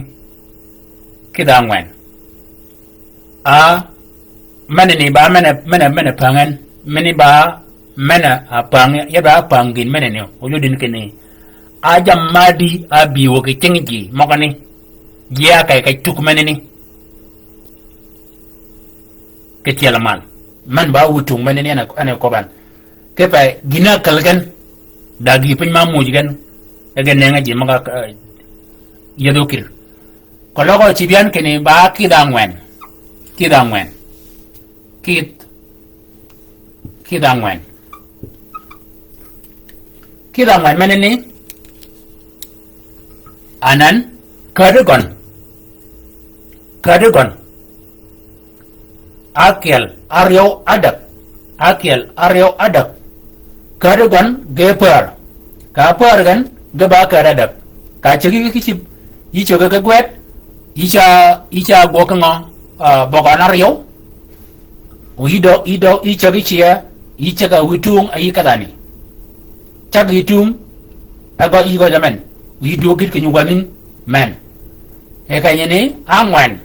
Kïdha ángwen. A, menani ba men-a, men-a, men-a pängen. Meni ba men-a ápäng, ya ba ápäng gïn menani. Oyudin kinni. A jammì madi ábï wø kì cingi ji møgani. Ji a kay kay tuk menani. Ki tyel mal. Men ba wu tung menani en a, en a koban. Ki pe gïn-a käl gen. Da gï piny ma muuj gen. E gen nenga ji møg-a, eh, yedho kïr. Keløg cïb yan kinni ba kïdh ángwen. Kïdh ángwen. Kïdh. Kïdh ángwen. Kïdh ángwen menani. Anan, kädhi gøn. Kädhi gøn. Ákyel, áryew, ádäg. Ákyel, áryew, ádäg. Kädhi gøn, ge pär. Ka pär gen, ge ba kädhi ádäg. Ka cägi ki cïb, yï cägi ki gwed, yï ca, yï ca gwøg ki ngø, ah, bøgøn áryew. O yï dø, yï dø, yï cägi cië, yï cägi a wïtung, a yï kedhani. Cägi yï tung, e gø yï gø jamen. O yï duög gït kì nyugwädhin, men. E kenyini, ángwen.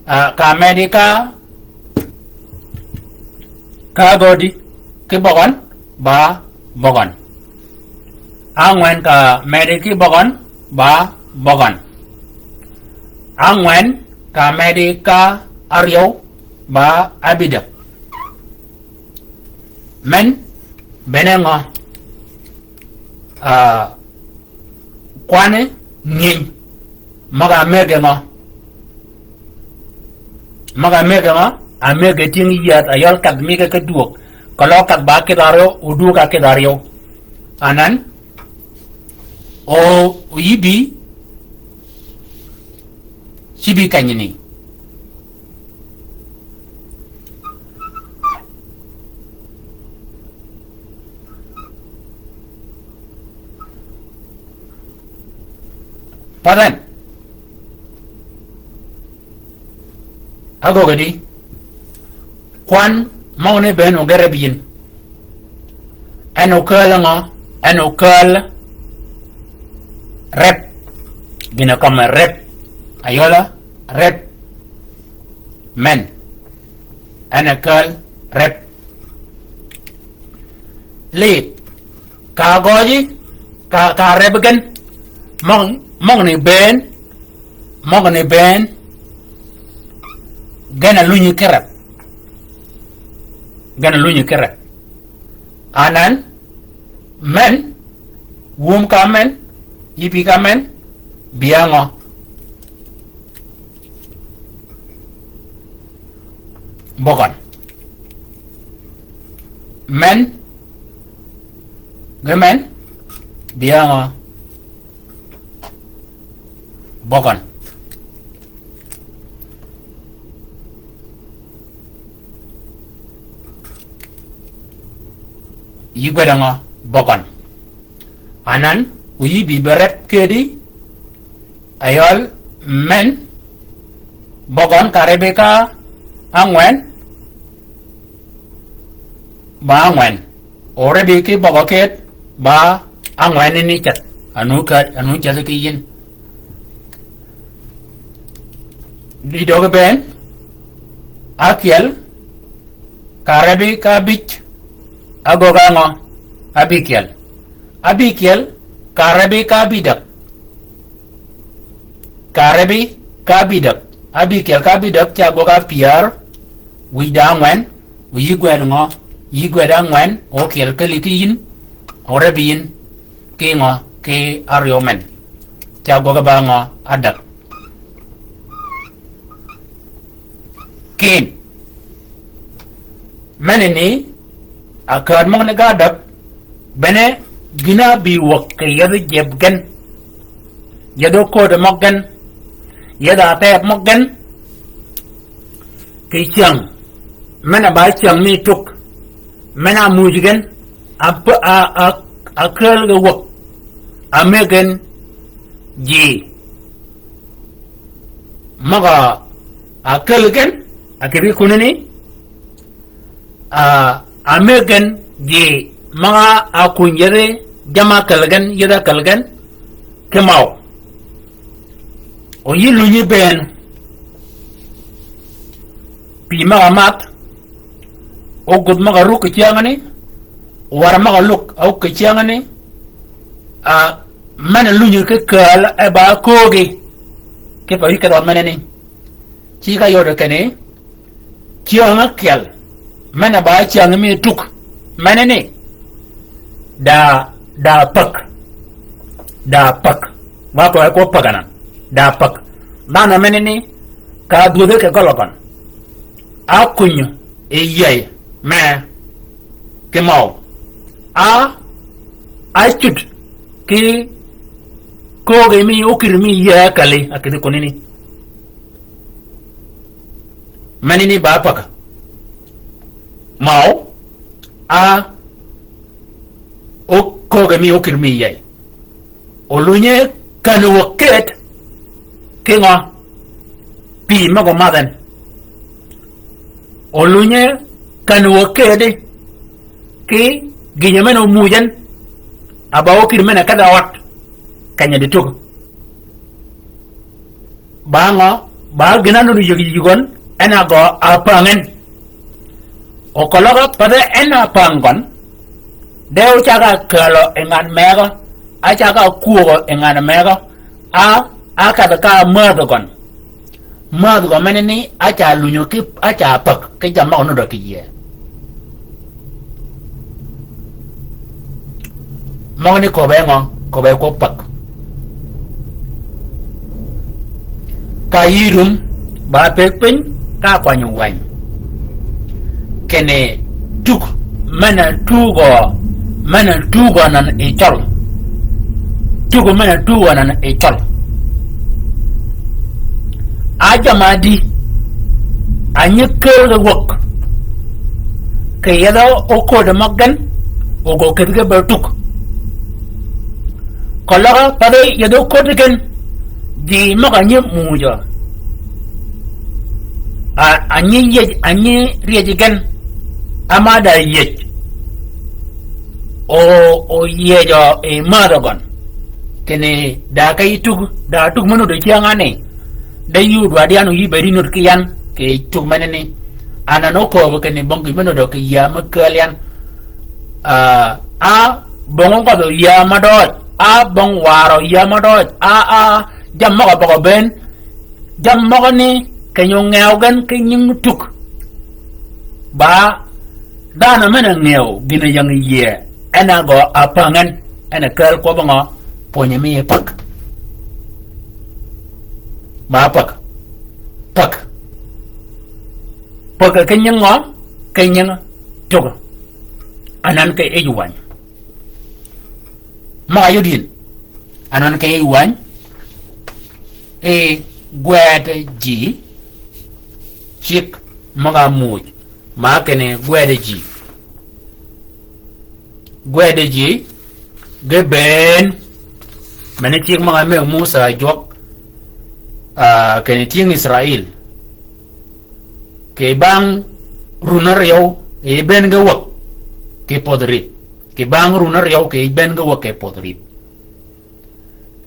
Ah, ka medi ka, ka gødi, ki bøgøn, ba bøgøn. Ángwen ka medi ki bøgøn, ba bøgøn. Ángwen ka medi ka áryew, ba ábïdäg. Men, bene ngø, ah, kwanni ngïny, møg-a mëggi ngø. Møg-a mëggi ngø, a mëggi tyëng yïädh, a yøl kadh mïggi ki duög. Keløg kadh ba kïdh áryew, o duög a kïdh áryew. Anan, o, o yï bï, cï bï kenyini. Path en. Agöggi di. Kwan møgani bënn ogerreb yïn. En okääl ngø? En okääl rep. Gïn-a kømmi rep. Ayøla rep. Men. En okääl rep. Lidh. Ka gøji, ka, ka rep gen. Møg-, møgani bënn, møgani bënn. Gen a lunyi ki rep. Gen a lunyi ki rep. Anan, men, wum ka men, yï pï ka men, bï a ngø? Bøgøn. Men, ge men, bï a ngø? Bøgøn. Yï gwed a ngø? Bøgøn. Anan, o yï bï be rep kedi, ayøl men, bøgøn ka rebi ka ángwen, ba ángwen. O rebi ki bøgø ked, ba ángwen ni ceth. Anu ka, anu ceth ki yïn. Di døgi bënn, ákyel, ka rebi ka ábïj, agöggi ngø? Ábïkyel. Ábïkyel, ka rebi ka ábïdäg. Ka rebi ka ábïdäg. Ábïkyel ka ábïdäg, ca gwøg a pyär, wïj da ángwen, o yï gwed ngø? Yï gwed ángwen, o kyel kelli ki yïn, o rebi yïn, ki ngø? Ki áryew men. Ca gwøg ba ngø? Ádäg. Kin. Menani, a kääd møgani ga däg, bene gïn-a bï wäg kì yethi jeb gen. Yethi köödi møg gen. Yethi ateb møg gen. Kì cyäng. Men-a ba cyäng mi tuk. Men-a muuj gen. A p-, a, a, a kääl ge wäg. A mëggi gen ji. Møg-a ákäl gen, a kïdhi kunani, a, a mëggi gen ji møg-a ákuny yethi jamm-a ákäl gen, yethi ákäl gen, ki maw. O yï lunyi bënn, pï møg-a math, o gudh møg-a ruk kì cyängani, wär møg-a luk, a ruk kì cyängani, a, men-a lunyi ki kääl e ba köögi. Kipe yï kedhø menani. Ci ka yode kenni, cyäng ákyel, men-a ba cyäng mi tuk, menani, da, da päg, da päg, wa ko, ko päg anan, da päg. Dhanhø menani, ka dhwödhe kì gøl gøn. Ákuny yi yäy me ki møw. A, ácud ki köögi mi ókïr mi yäy ákälli, ákïdhi kunini. Menini ba päg. Møw, a, o köögi mi ókïr mi yäy. Olunye känni wø ked ki ngø? Pï møg-a omadh en. Olunye känni wø kedi ki gïnye men-a omuuj en, a ba ókïr men-a kedh-a ød, keny-a di tug. Ba ngø? Ba gïn-a nuti yïg yïg gøn, en a gø apäng en. O keløg-a pathi en a päng gøn, de ocag-a kälø yi ngan megø, acag-a kwögø yi ngan megø, a, a kedhi ka mädhi gøn. Mädhi gø menani, aca lunyø ki, aca päg, ki jammì møg-a nuti kì yie. Møgani köbbe ngø? Köbbe ko päg. Ka yï rum, ba pëgg piny, ka kwany wäny. Kinni tug, men-a tugø, men-a tugø anan yi cøl. Tug men-a tugø anan yi cøl. A jamm-a di, a nyi käl ge wäg. Kì yethi óköddi møg gen, o gø kedhi ge be tug. Keløg-a pathi yethi óköddi gen, ji møg-a nyi muujø. A, a nyi yiej, a nyi riej gen, ama da yiej. O, o yiejø yi mädhø gøn. Kinni da ka yï tug, da tug me nuti cyäng-a ni. De yï odwaddi yan o yï bëëd yï nuti ki yan, kì tug menani. Anan ókööbø kinni bong gïn me nuti kì yäa me kääl yan. A, a, bong óngødhø yäa ma døøj, a, bong warø yäa ma døøj, a, a, jammì møg-a bøgø bënn, jammì møgani keny-a óngëw gen ki nying tug. Ba dhanhø men-a ngëw gïn-a ying yie, en a gø apäng en, en a kääl kwøbbi ngø? Pwönyi mi päg. Ba päg. Päg. Päg ki nying ngø? Ki nying tug. Anan ki yij wäny. Møg-a yod yïn. Anan ki yij wäny. Yi gwed ji. Cigg møg-a muuj. Ma kinni gwed ji. Gwed ji. Ge bënn. Meni cigg møg-a mëgg Musa jwøk. A, kinni tyëng Israil. Kì bang run áryew, yi bënn ge wäg kì pödhi rïp. Kì bang run áryew, kì bënn ge wäg kì pödhi rïp.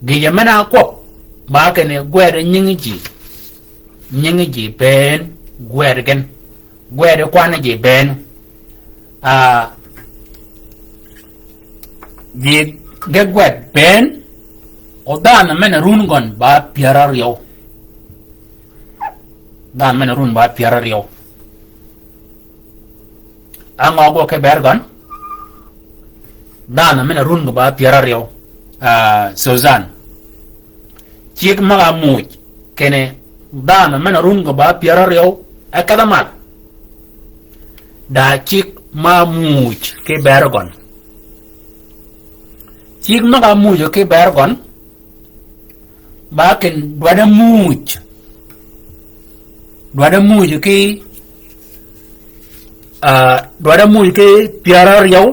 Gïjø men-a kwøb, ba kinni gwed nying ji. Nying ji bënn, gwed gen. Gwed kwan ji bënn. A, ji ge gwed bënn, o dhanhø men-a run gøn ba pyär áryew. Dhanhø men-a run ba pyär áryew. Á ngø gwøg ki bër gøn? Dhanhø men-a run gø ba pyär áryew. A, Suzan. Cigg møg-a muuj, kinni dhanhø men-a run gø ba pyär áryew, e kedh-a mal. Da cigg ma muuj ki bër gøn. Cigg møg-a muuj ki bër gøn, ba kinni dwaddi muuj. Dwaddi muuj ki, a, dwaddi muuj ki pyär áryew,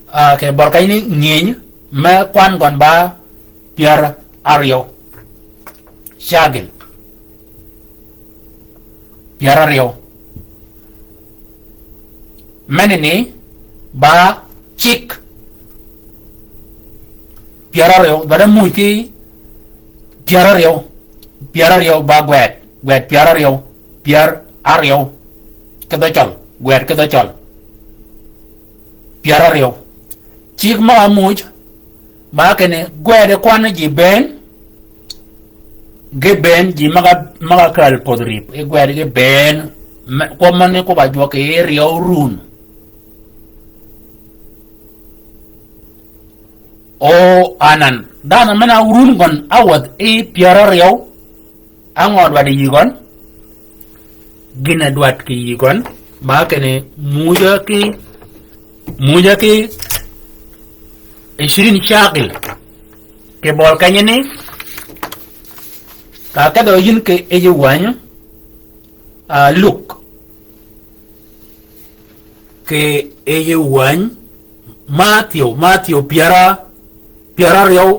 a, kì bør keny ni ngïny, me kwan gøn ba pyär áryew. Cagil. Pyär áryew. Meni ni ba cigg. Pyär áryew, dwaddi muuj ki pyär áryew. Pyär áryew ba gwed, gwed pyär áryew, pyär áryew. Ki dhø cøl, gwed ki dhø cøl. Pyär áryew. Cigg møg-a muuj, ba kinni gwed kwan ji bënn, Ge bënn ji møg-a, møg-a kääl podh rïp, e gwed ge bënn, me, kwøb møn-a kwøb-a jwøk yi ryew run. O anan, dhanhø men-a run gøn, a wädhi pyär áryew, á ngø dwaddi yï gøn, gïn-a dwaddi kì yï gøn, ba kinni mujø ki, mujø ki, ishirin shagil. Kì bøli kenyani, ka kedhø yïn kì yij wänyi, a, Luk. Kì yij wänyi, Mathiu, Mathiu pyär, pyär áryew,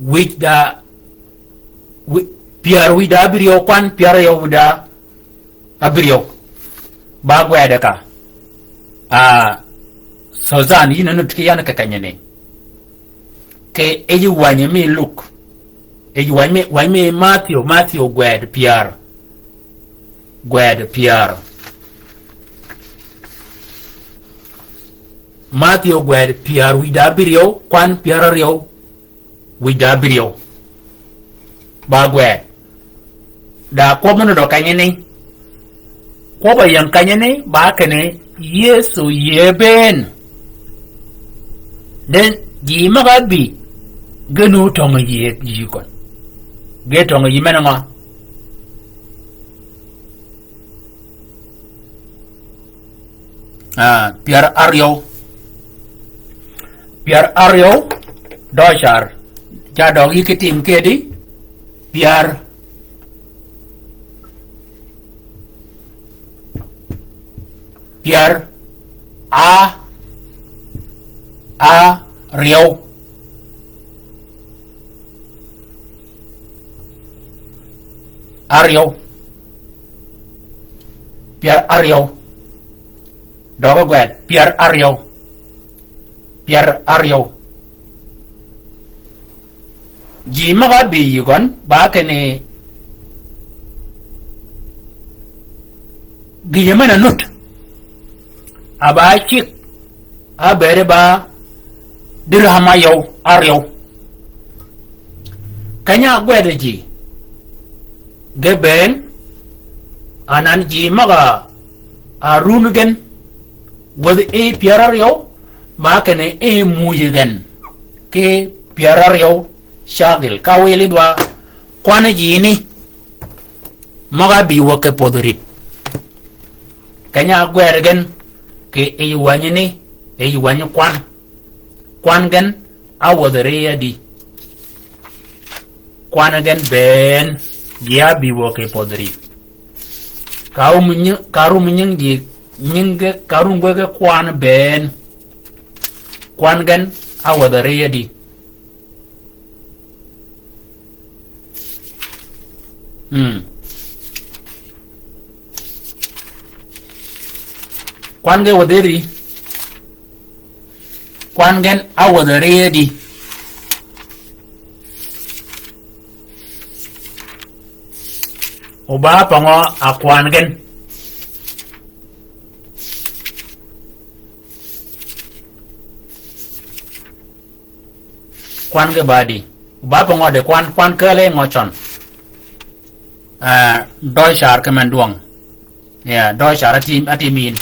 wïj da, wi-, pyär wïj da ábïryew, kwan pyär áryew wïj da ábïryew. Ba gwede ka. A, Suzan, yïn a nut ki yan kì kenyani. Kì yij wänyi mi Luk. Yij wänyi mi, wänyi mi Mathiu, Mathiu gwed pyär. Gwed pyär. Mathiu gwed pyär wïj da ábïryew, kwan pyär áryew wïj da ábïryew. Ba gwed. Da kwøb møn-a dø kenyani. Kwøb-a ying kenyani, ba kinni, Yëso yïëy bënn. Then, ji møg-a ábï, ge nu töngø yïëy, yïëy gøn. Ge töngø yïëy men-a ngø? A, pyär áryew. Pyär áryew, dø car. Ca døg yï ki tim kedi, pyär, pyär, a, áryew. Áryew. Pyär áryew. Døg gwed, pyär áryew. Pyär áryew. Ji møg-a ábï yï gøn, ba kinni gïjø men-a nut. A ba cigg, a bëëde ba dirham áryew, áryew. Keny-a ágwedø ji, ge bënn, anan ji møg-a, a run gen, wädhi yi pyär áryew, ba kinni yi mujø gen, ki pyär áryew, shagil, ka wili dwa, kwan ji ni, møg-a ábï wäg kì podh rïp. Keny-a ágwed gen, kì yij wänyi ni, yij wänyi kwan. Kwan gen, áwädhi ri ádi. Kwan gen bënn, ji ábï wäg kì podh rïp. Ka rum nying, ka rum nying ji, nying ge, ka rum gwed ge kwan bënn. Kwan gen, áwädhi ri ádi. Mm. Kwan gen wädhi ri. Kwan gen áwädhi ri ádi. O ba pa ngø a kwan gen? Kwan ge ba di. Ba pa ngø de kwan, kwan kele ngø cøn. Ah, døøj car ki men dwøng. Ya, døøj car atïm, atïm yïn.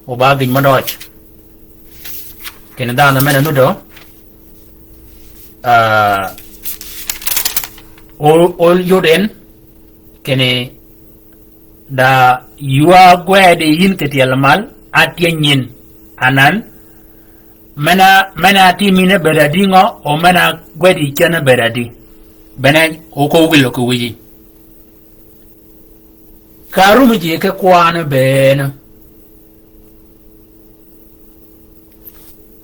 O ba gïn mø døøj. Kinni dhanhø men-a nuddø. Ah, o, o yod en. Kinni da ywa gwed yïn kì tyel mal, atyëny yïn. Anan, Men-a, men-a atïm yïn ábëëd adi ngø, o men-a gwed yï cen ábëëd adi. Bene, o ko wïlø kì wïji. Ka rum ji ki kwan bënn.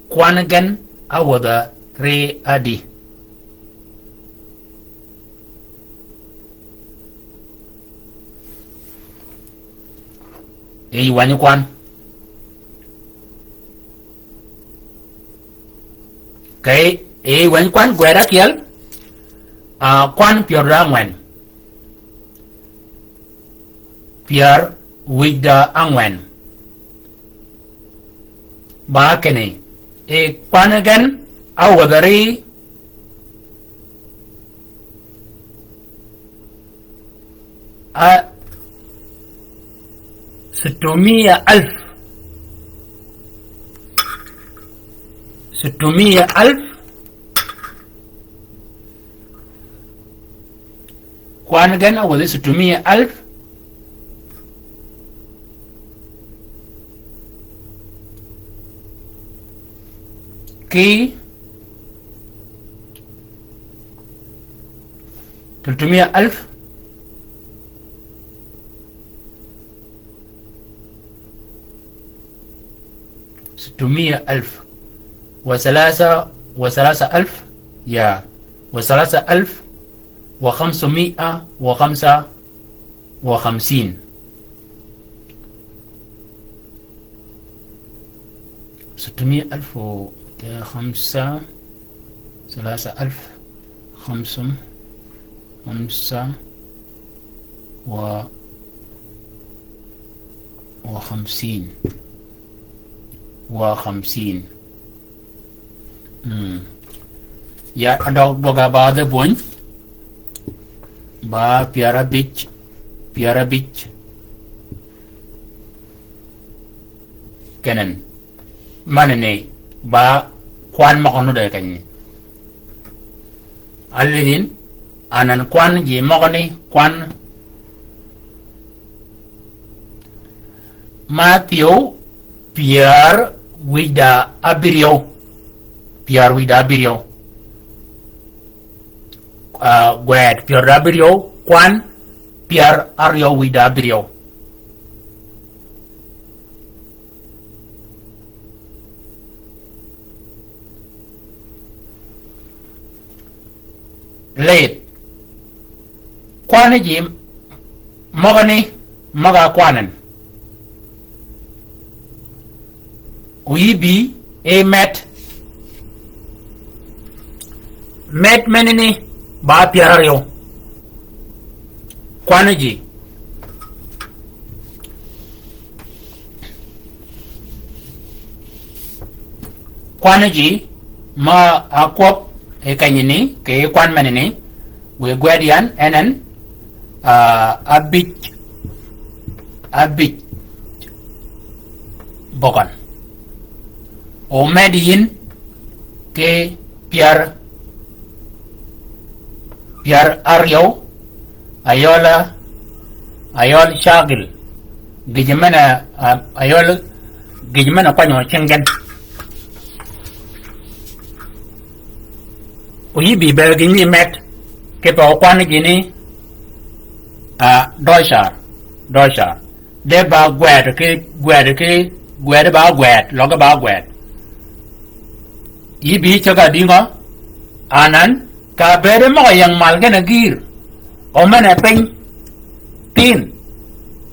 Kwan gen áwädhi ri adi. Yij wänyi kwan. Kì yij wänyi kwan gwed ákyel, ah, kwan pyär da ángwen. Pyär wïj da ángwen. Ba kinni, yi kwan gen áwädhi ri, A, ستمية ألف. ستمية ألف. Kwan gen a wädhi ستمية ألف. Ki ثلاثمية ألف. ستمية ألف. وثلاثة، وثلاثة ألف. يا. وثلاثة ألف وخمسمائة وخمسة وخمسين. ستمية ألف و خمسة، ثلاثة ألف، خمسة، خمسة و، وخمسين. وخمسين. Mm. Ya, a døg, døg a ba dhø buny. Ba pyär abïj, pyär abïj. Kenen. Mani ni, ba kwan møgø nude kenyi. Alidin, anan kwan ji møgø ni, kwan Mathiu, pyär wïj da abïryew. Pyär wïj da abïryew. Ah, gwed, pyär da abïryew, kwan, pyär aryew wïj da abïryew. Lith. Kwan ji møgani, møg-a kwanen. O yï bï, e med. Med menani, ba pyär aryew. Kwan ji. Kwan ji, ma akwøb e kenyini, kì kwan menani, wiy gwed yan, en en, ah, abïj, abïj bøgøn. O med yïn, ki pyär, pyär aryew, ayøl, ayøl cagil. Gïj men-a, a-, ayøl, gïj men-a kwanyø cingi gen. O yï bï bëëd gïn ni med, kipe o kwan gïni, a, døcar, døcar. De ba gwed ki, gwed ki, gwed ba gwed, løg ba gwed. Yï bï ceg-a dïngø, anan, ka bëëde møg-a ying mal gen-a gïïr, o men-a piny, tin,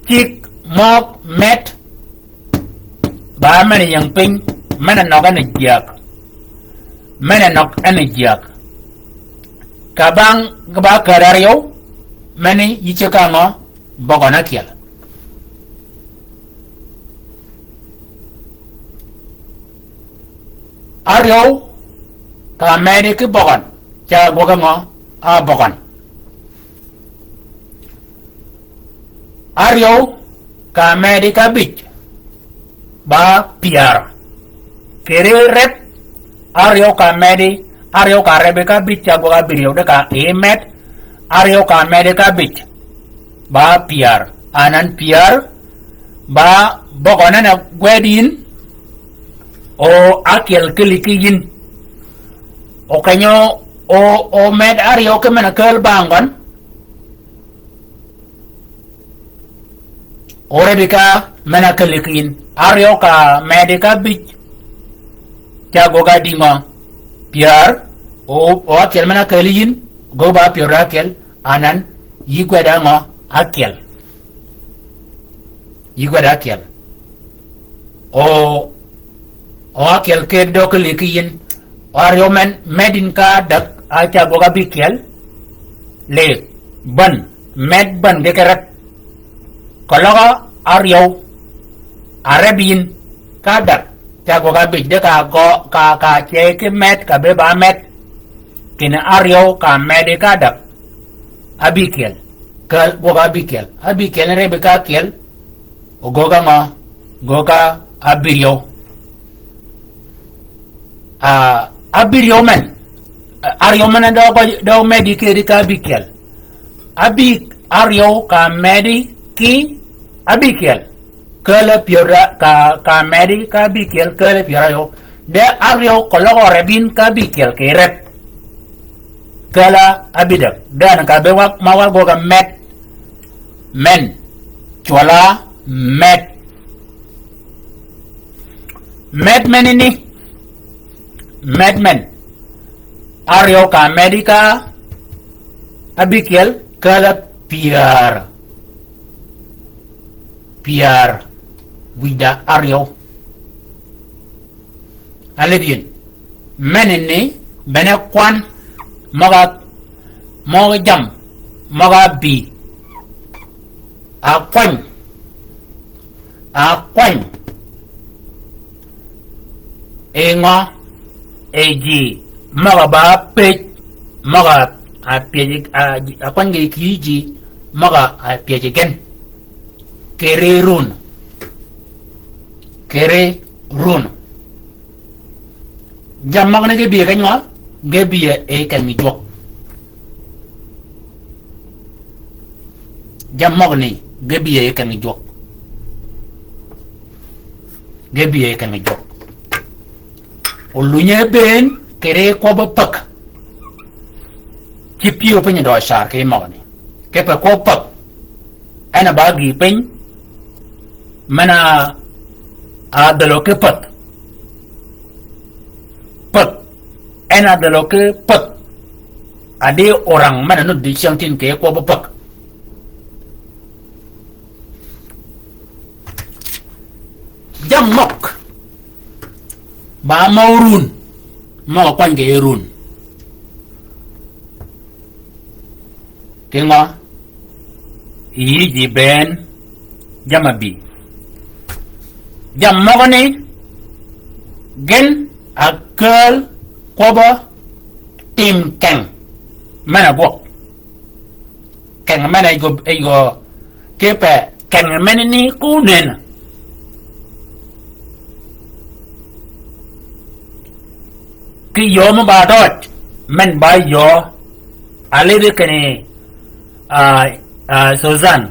cig, møg, med, ba men-a ying piny, men-a nøg en-a jyäg, men-a nøg en-a jyäg. Ka bang, ba kär aryew, meni yï ceg-a ngø, bøgøn ákyel. Aryew, ka medi ki bøgøn, ca gwøg-a ngø, a bøgøn. Aryew, ka medi ka abïj, ba pyär. Kiri rep, aryew ka medi, aryew ka rep ka abïj ca gwøg abïryew de ka i med, aryew ka medi ka abïj. Ba pyär, anan pyär, ba bøgøn en-a gwed yïn, o ákyel ki liki yïn. O kenyø, o, o med aryew ki men-a käl bang gøn. O rep ka men-a käl ki yïn. Aryew ka medi ka abïj. Ca gwøg-a dïngø. Pyär, o, o ákyel men-a käl yïn. Gwøg ba pyär ákyel. Anan, yï gwed-a ngø ákyel. Yï gwed-a ákyel. O, o ákyel ki dø ki liki yïn. O aryew men, med yïn ka adäg, a ca gwøg-a bïkyel. Lith, bän, med bän ge ki rep. Keløg-a aryew, a rep yïn, ka adäg, ca gwøg abïj de ka gø, ka, ka ce ki med, ka be ba med. Kinni aryew ka medi ka adäg. Abïkyel. Ka gwøg Abikyel. Abikyel ni rebbi ka ákyel. O gwøg ngø? Gwøg abïryew. A, abïryew men. A, áryew men de, de omedi kedi ka Abikyel. Abi, áryew ka medi ki Abikyel. Källi pyär, ka, ka medi ka Abikyel källi pyär áryew. De áryew keløg rebin ka Abikyel kì rep. Källi abïdäg. De en ka be wa, ma wa gwøg med. Men. Cwøll-a med. Med men ni. Med men. Áryew ka medi ka Abikyel källi pyär. Pyär wïj da áryew. Alidh yin. Meni ni bene kwan møg-a, møg-a jam, møg-a bï. Akwany. Akwany. Yi ngø? Yi ji møg-a ba pëj, møg-a pyëj, a, akwany kì yij ji møg-a pyëj gen. Kì ri run. Kì ri run. Jammì møgani ge bï yi keny ngø? Ge bï yi keny jwøk. Jammì møgani ge bï yi keny jwøk. Ge bï yi keny jwøk. O lunyi bënn kì ri kwøbbi päg. Ci pyëw piny dø car ki møgani. Kipe kwøb päg. En a ba gïï piny. Men-a dhälø ki päg. Päg. En a dhälø ki päg. A di orang men-a nuti cyängtïn kì kwøbbi päg. Jammì møg. Ba møg run. Møg-a kwany kì run. Kì ngø? Yï ji bënn jammì bï. Jammì møgani gen a kääl kwøbbi tim keng. Men-a gwøg. Keng men-a yij gø, yij gø kipe keng men-a ni ku nen. Ki yöö mø ba døj, men ba yöö. Alidhi kinni, a, a, Suzan.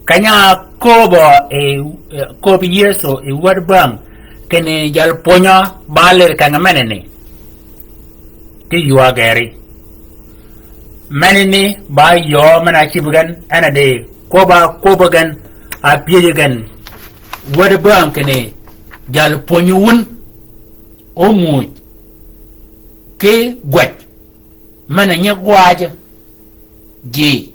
Keny-a kööbø yi, kööb Yëso yi wäd bäng. Kinni jal pwönyø ba lidh keng men-a ni. Ki ywa geri. Meni ni ba yöö men-a cïb gen, en a di kwøbb-a kwøbbi gen, a pyëjji gen. Wäd bäng kinni jal pwönyi wun, ómuuj, ki gwäj, men-a nyi gwäjji, ji,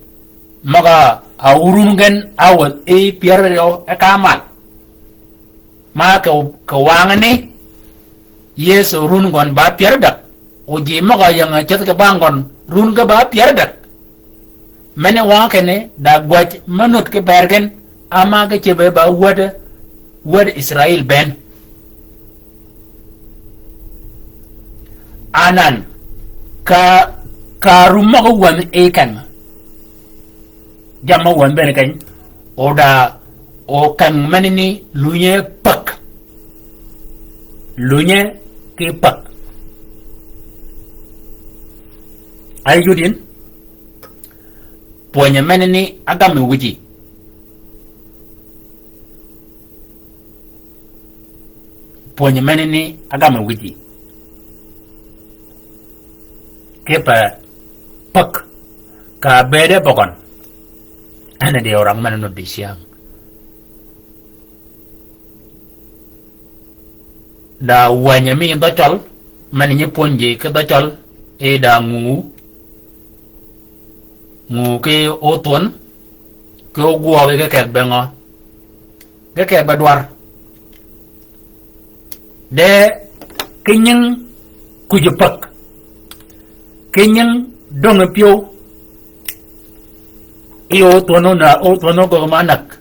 møg-a wurun gen, a wädhi pyär áryew e ka mal. Ma kì, kì wangani, Yëso run gøn ba pyär ádäg. O ji møg-a ying-a ceth kì bang gøn run ge ba pyär ádäg. Meni wang kinni da gwäj me nut ki bër gen, ama ge cebe ba wäd, wäd Israil bënn. Anan, ka, ka rum møg-a wänh yi keng. Jammì mø wänh bënn keny. O da, o keng meni ni lunye päg. Lunye ki päg. Ay yudin. Pwönyi meni ni ágam yi wïji. Pwönyi meni ni ágam yi wïji. Kipe päg. Ka bëëde bøgøn. En a di orang men-a nuddi cyäng. Da wänyi mi dhø cøl, men nyi pwönyi ji ki dhø cøl, yi da nguu, nguu ki óthwön, ki ógwøøgi ki keth be ngø? Ki keth be dwar. De ki nying kuj päg. Ki nying döng pyëw. Yi óthwönø na, óthwönø gøggi ma näg.